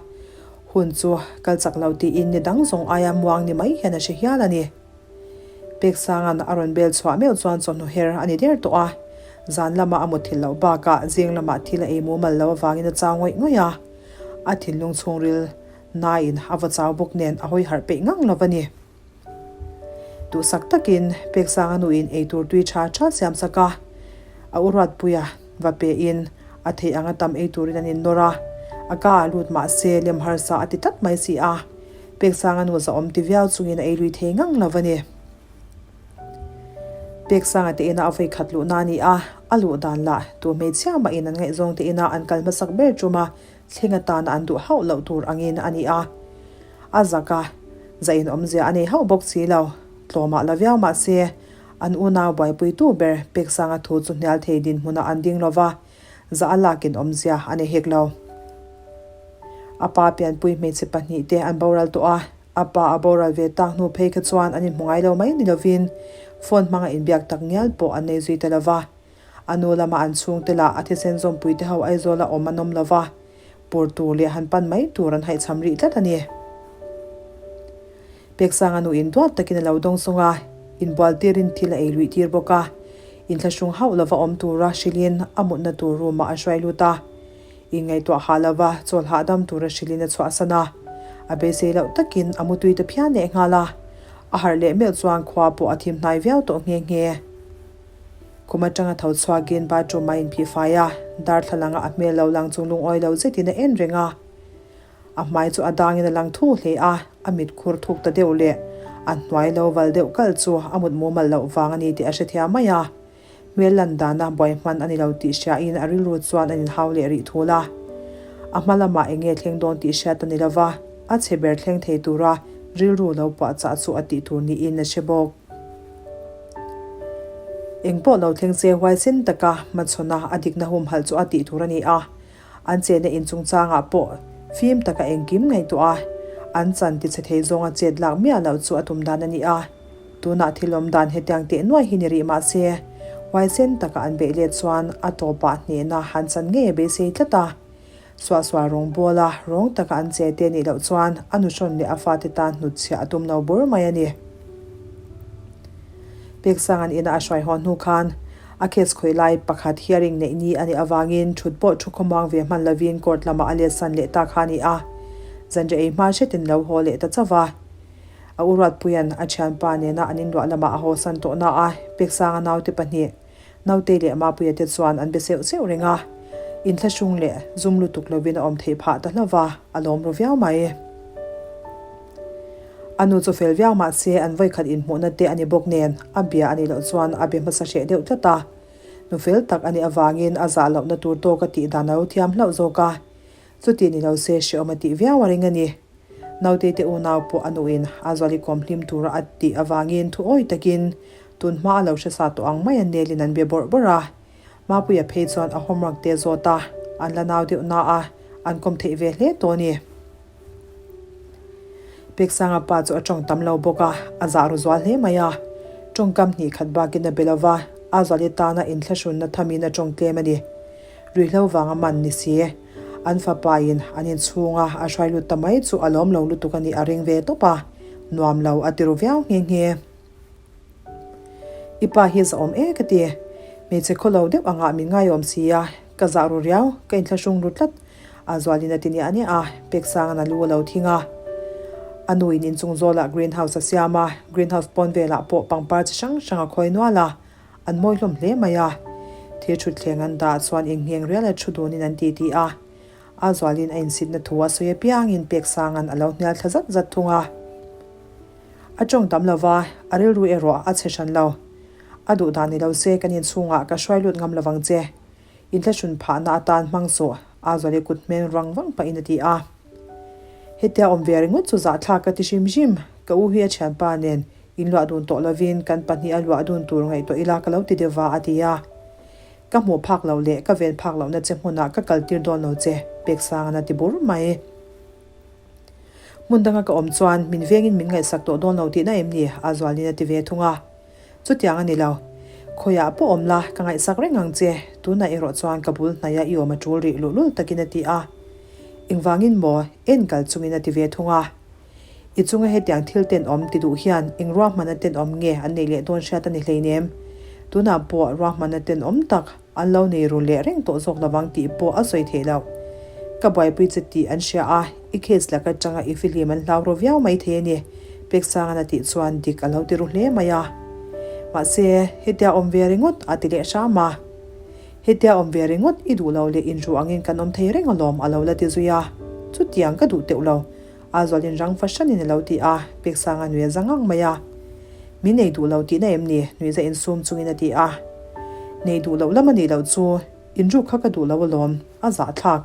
hun chu kal chak lo tiin ni dang zawng aia muang ni mai hian a hre hial a ni. Peksanga'n a rawn bel chhuah meuh chuan chawhnu her a ni der tawh a, zan lama a mutthilh loh bakah zing lamah thil a ei mumal lo avangin a chau ngawih ngawih a, a thinlung chhungril naiin a va chau bawk nen a hawi harh peih ngang lo a ni. Duhsak takin Peksanga nuin eitur tui tha tha siam sak a, a u Ruatpuia va pein a theih anga tam ei turin an innawr a, a ka ah lut mah se lem harsa a ti tlat mai si a, Peksanga nu zahawm ti viau chungin a ei lui thei ngang lo a ni. Peksanga te ina a vawi khat luhna a ni a, a luh dan lah tu hmeichhia mahin an ngaihzawng te ina an kal hmasak ber ṭuma thleng atana an duh hauh loh tur angin a ni a. A zak a, zah inawmzia a nei hauh bawk si lo. Tlawmah la viau mah se, an unau buaipuitu ber Peksanga thu chu hnial thei dinhmunah an ding lo va, zah a lakin awmzia a nei hek lo. A pa pianpui hmeichhe pahnihte an boral tawh a, a pa a boral ve tak hnu phei kha chuan an inhmu ngai lo mai ni lovin phone hmanga inbiak tak ngial pawh an nei zui ta lo va. A nu lama an chhungte lah a thisen zawmpuite ho Aizawla awm an awm lo va, pur tur leh han pan mai tur an haihchham rih tlat a ni. Peksanga nu in duat takin a lo dawng sung a, inbual tirin thil a ei luih tir bawk a. Inthlahrung hauh lova awm tura hrilhin a mutna tur room ah a hruai lut a. Inngaihtuah hah lova chawl hahdam tura hrilhin a chhuahsan a. A beisei loh takin a mutui ta phian leh nghal a. A harh leh meuh chuan khua pawh a thim hnai viau tawh nghe nghe. Kum atanga tho chhuakin bathroom a inphih fai a, darthlalang a a hmel lo lang chung lungawi lo zetin a en reng a. A hmai chu a dangin a lang thu hle a, a mit khur thuk ta deuh leh a hnuai lo val deuh kalh chu a mut mumal loh vang a ni tih a hrethiam mai a. Hmel lan dana buai hman a ni lo tih hriain a rilru chuan a inhau leh rih thul a. A hma lamah eng nge thleng dawn tih hriat a ni lo va, a chhe ber thleng thei tura rilru lo puahchah chu a tih tur niin a hre bawk. Eng pawh lo thleng se huaisen taka hmachhawna a dikna humhalh chu a tih tur a ni a. An chenna in chungchangah pawh fim taka engkim ngaihtuah a, an chan tichhe thei zawnga chet lak miah loh chu a tum dan a ni a. Tunah thil awm dan hetiang teh nuai hi ni rih mah se, huaisen taka an beih let chuan a tawpah hnehna han chan ngei a beisei tlat a. Suahsual rawngbawla rawng taka an che te nih loh chuan a nuhrawn leh a fate tan hnutchhiah a tum lo bur mai a ni. Peksanga'n ina a hruai haw hnu khan a case khawih lai pakhat hearing neih ni a nih avangin thut pawh thu khawmuang ve hman lovin court lamah a let san leh ta kha a ni a. Zanriah ei hma hretin lo haw leh ta chauh va. A u Ruatpuia'n a thianpa nena an inluah lamah a haw san tawh na a, Peksanga naute pahnih Nautei leh Mapuia te chuan an be seuh seuh reng a, inthlahrung leh zum lutuk lovin a awm theih phah ta hlauh va, a lawm ru viau mai. A nu chu fel viau mah se an vawikhat inhmuhna te a ni bawk nen a bia a nih loh chuan a be hmasa hreh deuh tlat a. Nu fel tak a nih avangin a zah lohna tur tawk a tih dan a lo thiam hlauh zawk a, chuti ni lo se hrehawm a tih viau a ring a ni. Nautei te unau pawh a nuin a zuali kawm hlim tura a tih avangin thu awi takin tun hma a lo hre sa tawh ang mai a nelin an be bawrh bawrh a. Mapuia phei chuan a homework te zawt a, an la nau deuh na a, an kawm theih ve hle tawh a ni. Peksanga pa chu a tawng tam lo bawk a, a zah ru zual hle mai a. Tawngkam hnih khat bakin a be lo va, a zuali tana inthlahrunna thamin a tawng tlem a ni. Ruihhlo vanga man ni si. An fapain an inchhunga a hruai lut ta mai chu a lawm lo lutuk a nih a ring ve tawp a, nuam lo a ti ru viau nghe nghe. I pa hi zahawm e ka ti. Hmeichhe khaw lo deuh angah min ngaiawm si a. Ka zah ru riau, ka inthlahrung ru tlat. A zualin a ti niah niah a, Peksanga'n a lu a lo thing a. A nuin inchung zawlah green house a siam a, green house pawn velah pawh pangpar chi hrang hrang a khawi nual a, an mawi hlawm hle mai a. Thil thutthleng an dah chuan ingheng rial a thu dunin an titi a. A zualin a insitna thu a sawi apiangin Peksanga'n a lo hnial thla zat zat thung a. A tawng tam lo va, a rilru erawh a chhe hran lo. A duh dan ni lo se kan inchhungah ka hruai lut ngam lovang che. Inthlahrun phahna atan hmang suh, a zuali kut hmel rang vang pahin a ti a. Hetia awm ve ringawt chu zahthlak ka ti hrim hrim, ka u hi a thianpa nen inluah dun tawh lovin kan pahniha luah dun tur ngaihtuah ila ka lo ti deuh va a ti a. Ka hmuh phak loh leh ka ven phak lohna che hmunah ka kaltir dawn lo che, Peksanga'n a ti bur mai. Hmun danga ka awm chuan min vengin min ngaihsak tawh dawn lo tihna em ni? A zualin a ti ve thung a. Chutiang a ni lo. Khawiah pawh awm la, ka ngaihsak reng ang che. Tunah erawh chuan ka bul hnaia i awm a tul rih luhlul takin a ti a. Engvangin maw? En kal chungin a ti ve thung a. I chunga hetiang thil tenawm ti duh hian eng ruahmanna tenawm nge an neih leh dawn hriat a ni hleinem. Tunah pawh ruahmanna tenawm tak An lo nei ru leh reng tawh zawk lovang tih pawh a sawi theih loh. Ka buaipui che tih an hria a, i case lak atanga i fihlim an hlau ru viau mai thei a ni, Peksanga'n a tih chuan dik a lo ti ru hle mai a. Mahse, hetia awm ve ringawt a ti leh hram a. Hetia awm ve ringawt i duh lo leh inru angin kan awm thei reng alawm a lo la ti zui a. Chutiang ka duh teuh lo, a zualin rang fahranin a lo ti a, Peksanga nui a za ngang mai a. Min nei duh lo tihna em ni? Nuihza insum chungin a ti a. Nei duh loh lam a nih loh chu inruk kha ka duh lo alawm, a zahthlak.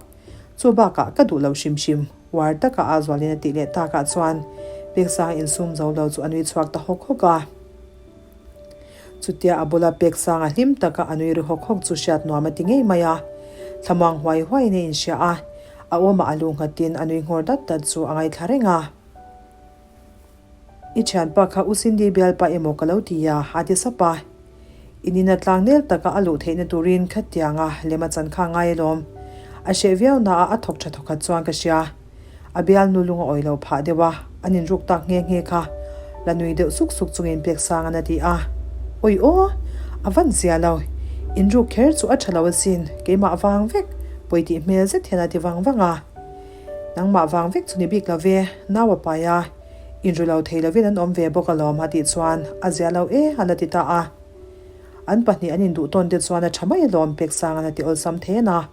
Chu bakah ka duh lo hrim hrim, uar taka a zualin a tih leh takah chuan Peksanga insum zo lo chu a nui chhuak ta hawk hawk a. Chutia a bula Peksanga hlim taka a nui ri hawk hawk chu hriat nuam a ti ngei mai a. Thlamuang huai huaiin a inhria a, a awmah a lu nghatin a nui nghawr dat dat chu a ngaithla reng a. I thianpa kha U Cindy bialpa emaw ka lo ti a, a ti sap a. In ina tlangnel taka a luh theihna turin khatianga lem a chan kha a ngai alawm. A hreh viau na a, a thawk tha thawkhat chuan ka hria. A bialnu lung a awih lo phah deuh a, an inruk tak nghe nghe kha. La nui deuh suk suk chungin Peksanga'n a ti a. Awi aw! A van zia lo. Inruk kher chu a tha lo asin, keimah vang vek, pawi tih hmel zet hian a ti vang vang a. Nangmah vang vek chu ni bik lo ve, nau a pai a, inru lo thei lovin an awm ve bawk alawm a tih chuan a zia lo e a la ti ta a. An pahnih an induh tawn te chuan a tha mai alawm Peksanga'n a ti awlsam then a,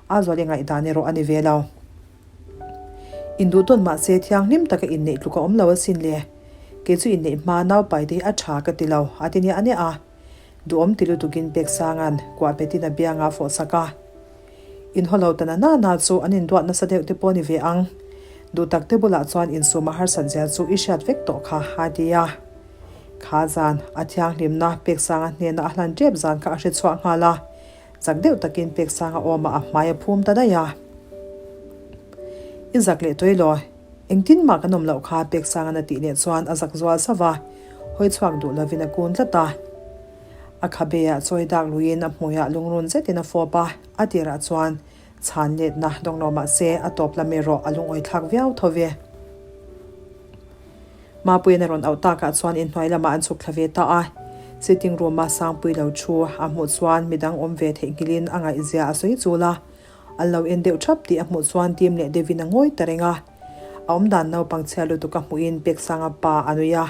a zual i ngaihdan erawh a ni ve lo. Induh tawn mah se thianghlim taka inneih tluk a awm lo asin le, kei chu inneih hma nau pai te hi a tha ka ti lo a ti nia ania a. Duhawm ti lutukin Peksanga'n kuah betin a bianga a fawhsak a. Inhaw lo ta na na na chu an induat nasa deuh te pawh ni ve ang. Duh tak te bulah chuan insum a harsat zia chu i hriat vek tawh kha, a ti a. Kha zan, a thianghlimna Peksanga hnena a hlan tep zan kha a hre chhuak nghal a. Chak deuh takin Peksanga awmah a hmai a phum ta daih a. I zak leh tawih law, engtin mah kan awm loh kha Peksanga'n a tih leh chuan a zak zual sauh va, hawi chhuak duh lovin a kun tlat a. A khabeah chawi dak luiin a hmuiah lungrun zetin a fawp a, a tirah chuan chhan letna dawng lo mah se a tawp lam erawh a lungawi thlak viau tho ve. Mapuiin a rawn auh takah chuan inhnuai lamah an chhuk thla ve ta a, sitting room-a Sangpui lo thu a hmuh chuan midang awm ve theihnghilhin a ngaihzia a sawi chul a, an lo en deuh thap tih a hmuh chuan tim leh deuhin a ngawi ta reng a. A awmdan naupang chhia lutuk a hmuhin Peksanga pa a nui a.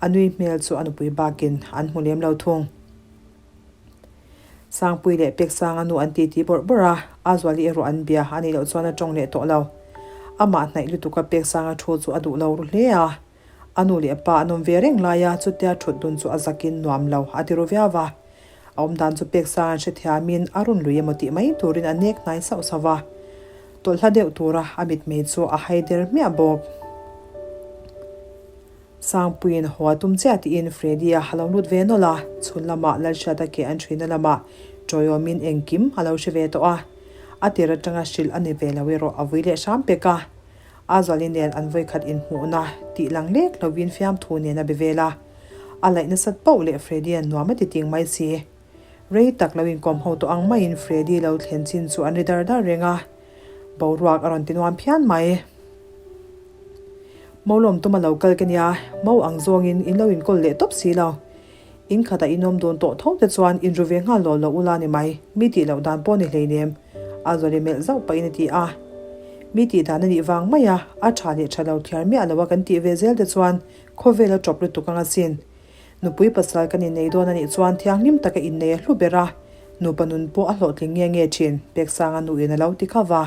A nui hmel chu a nupui bakin an hmu lem lo thung. Sangpui leh Peksanga nu an titi bawrh bawrh a, a zuali erawh an bia a nih loh chuan a tawng leh tawh lo. Amah hnaih lutuka Peksanga thu chu a duh lo ru hle a. A nu leh a pa an awm ve reng lai a, chutia thut dun chu a zakin nuam lo a ti ru viau va. A awmdan chu Peksanga'n hrethiamin a rawn lui emaw tih mai turin a nek hnai sauh sauh va. Tawlh hla deuh tura a mitmei chu a hai der hmiah bawk. Sangpuiin haw a tum chiah tiin Freddy-a a lo lut ve nawlh a, chhun lamah Lalhriata ke an ṭhuina lamah ṭawiawmin engkim a lo hre ve tawh a. A tir aṭanga hrilh a ni ve lo erawh a vui leh hram pek a. A zuali nen an vawikhat inhmuhna tih lang lek lovin fiamthu nen a be vel a. A laih nasat pauh leh Freddy-a'n nuam a ti ting mai si. Rei tak lo inkawm ho tawh ang maiin Freddy lo thlen chin chu an ri dar dar reng a. Boruak a rawn ti nuam phian mai. Mo lawm tuma lo kal ka nia, mo ang zawngin in lo inkawl leh tawp si lo. In khatah in awm dun tawh tho te chuan inru ve nghal law lo ula ni mai, mi tih loh dan pawh ni hleinem. A zawli melh zauh pahin a ti a. Mi tih dan a nih vang mai a, a tha leh tha lo thiar miah lo a kan tih ve zel te chuan khawvel a tawp lutuk ang asin. Nupui pasal kan innei dawn a nih chuan thianghlim taka innei a hlu ber a, nupa nun pawh a hlawhtling nge nge thin, Peksanga nuin a lo ti kha va.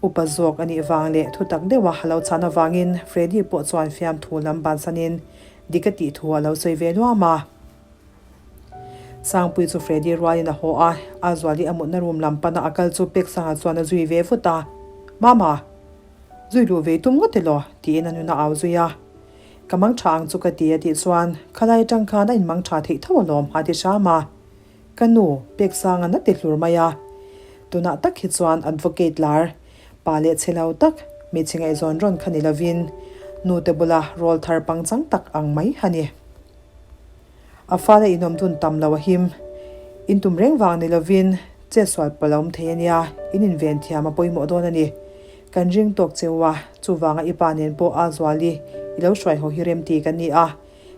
Upa zawk a nih vang leh thutak deuha a lo chhan avangin Freddy pawh chuan fiamthu lam bansanin dik a tih thu a lo sawi ve luam a. Sangpui chu Freddy rualin a haw a, a Zuali a mutna room lam pana a kal chu Peksanga chuan a zui ve vut a, Mama! Zui luh ve i tum ngawt elaw? tiin a nun a au zui a. Ka mang tha ang chu ka ti a tih chuan, Khalai atang khan a inmang tha theih tho alawm a ti hram a. Ka nu, Peksanga na ti hlur mai a. Tunah tak hi chuan advocate lar, pa leh chhe lo tak, hmeichhe ngaihzawn rawn kha ni lovin, nute bula rawl thar pangchang tak ang mai a ni. A fala inawm dun tam lo a him. In tum reng vang ni lovin, chetsual pawh la awm thei a nia, in inven thiam a pawimawh dawn a ni. Kan ring tawk cheu a, chuvanga i pa nen pawh a zuali i lo hruai haw hi remti kan ni a.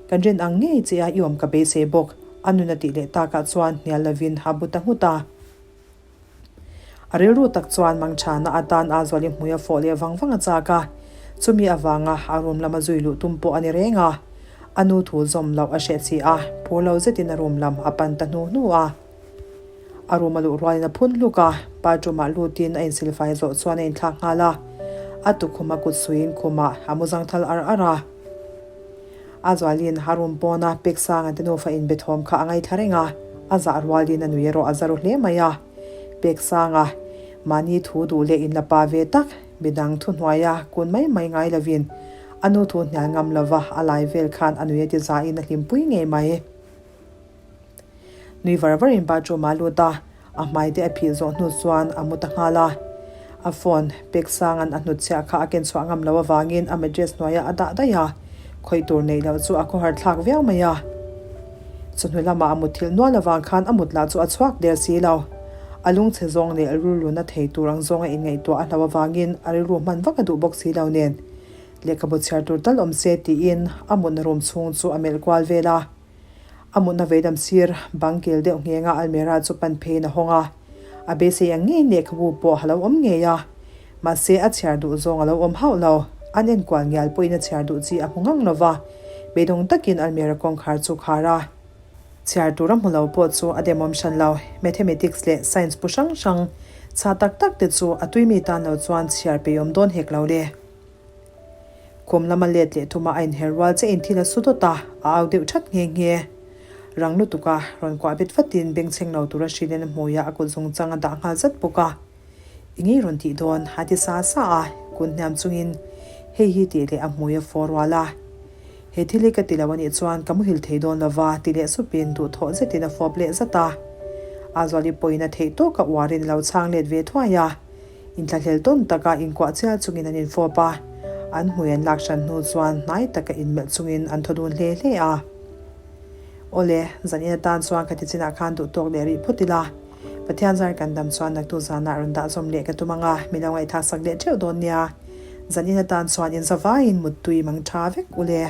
Kan rin ang ngei che a i awm ka beisei bawk, a nun a tih leh takah chuan hnial lovin a bu ta nghut a. A rilru tak chuan mangchhana atan a zuali hmui a fawh leh vang vang a chak a, chumi avanga a room lama zui luh tum pawh a ni reng a. A nu thu zawm loh a hreh si a, phur lo zetin a room lam a pan ta hnu hnu a. A room a luh rualin a phun hluk a, bathroom-ah lutin a insilfai zawh chuan a inthlak nghal a. A tukhum a kut suiin khumah a mu zangthal ar ar a. A zualin a room pawna Peksanga te nufa inbe thawm kha a ngaithla reng a, a zah rualin a nui erawh a za ru hle mai a. Peksanga, mahni thu duh leh inla pa ve tak, midang thuhnuaia kun mai mai ngai lovin a nu thu hnial ngam lova a lai vel khan a nui a ti zain a hlimpui ngei mai. Nui var varin bathroom ah a lut a, a hmai te a phih zawh hnu chuan a mu ta nghal a. A phone pek sanga'n a hnutchhiah kha a ken chhuah ngam loh avangin a mattress hnuaiah a dah daih a, khawih tur neih loh chu a khawhar thlak viau mai a. Chawhnu lamah a mutthilh nual avang khan a mut lah chu a chhuak der si lo. A lungchhe zawng leh rilru na thei tur ang zawnga inngaihtuah a hlauh avangin a rilru hman vak a duh bawk si lo nen lehkhabu chhiar tur tal awm se tiin a mutna room chhung chu a melh kual vel a. A mutna veidam sir bang kil deuh nghenga almirah chu pan pheiin a hawng a. A beisei ang ngei lehkhabu pawh a lo awm ngei a. Mahse a chhiar duh zawng a lo awm hauh lo. An enkual ngial pawhin a chhiar duh chi a hmu ngang lo va. Beidawng takin almirah kawngkhar chu khar a. Chhiar tur a hmu lo pawh chu a demawm hran lo. Mathematics leh Science pu hrang hrang chhah tak tak te chu a tuimi tan lo chuan chhiar peihawm dawn hek lo le. Khum lama let leh thuma a inher rual che in thil a su dawt a, a au deuh that nghe nghe. Rang lutuk a, rawn kuah bet vatin bengchheng lo tura hrilhin a hmuiah a kut zungchang a dah nghal zat bawk a. I ngei rawn tih dawn, a ti sa sa a, kun hniam chungin hei hi tih leh a hmui a fawr rual a. He thil hi ka ti lo anih chuan ka muhil thei dawn lova ti leh supin duhthawh zetin a fawp leh zat a. A zuali pawhin a theih tawk a uarin a lo chhang let ve thuai a. Inthlahlel tawn taka inkuah chial chungin an infawp a, an hmui an lak hran hnu chuan hnai taka inmelh chungin an thaw dun hle hle a. Awle, zanin atan chuan ka ti chinah khan duh tawk leh rih phawt ila, Pathian zar kan dam chuan naktu zanah rawn dah zawm leh ka tum ang a, mi lo ngaihthlak sak leh teuh dawn nia. Zanin atan chuan inzavaiin muttui mang tha vek ule.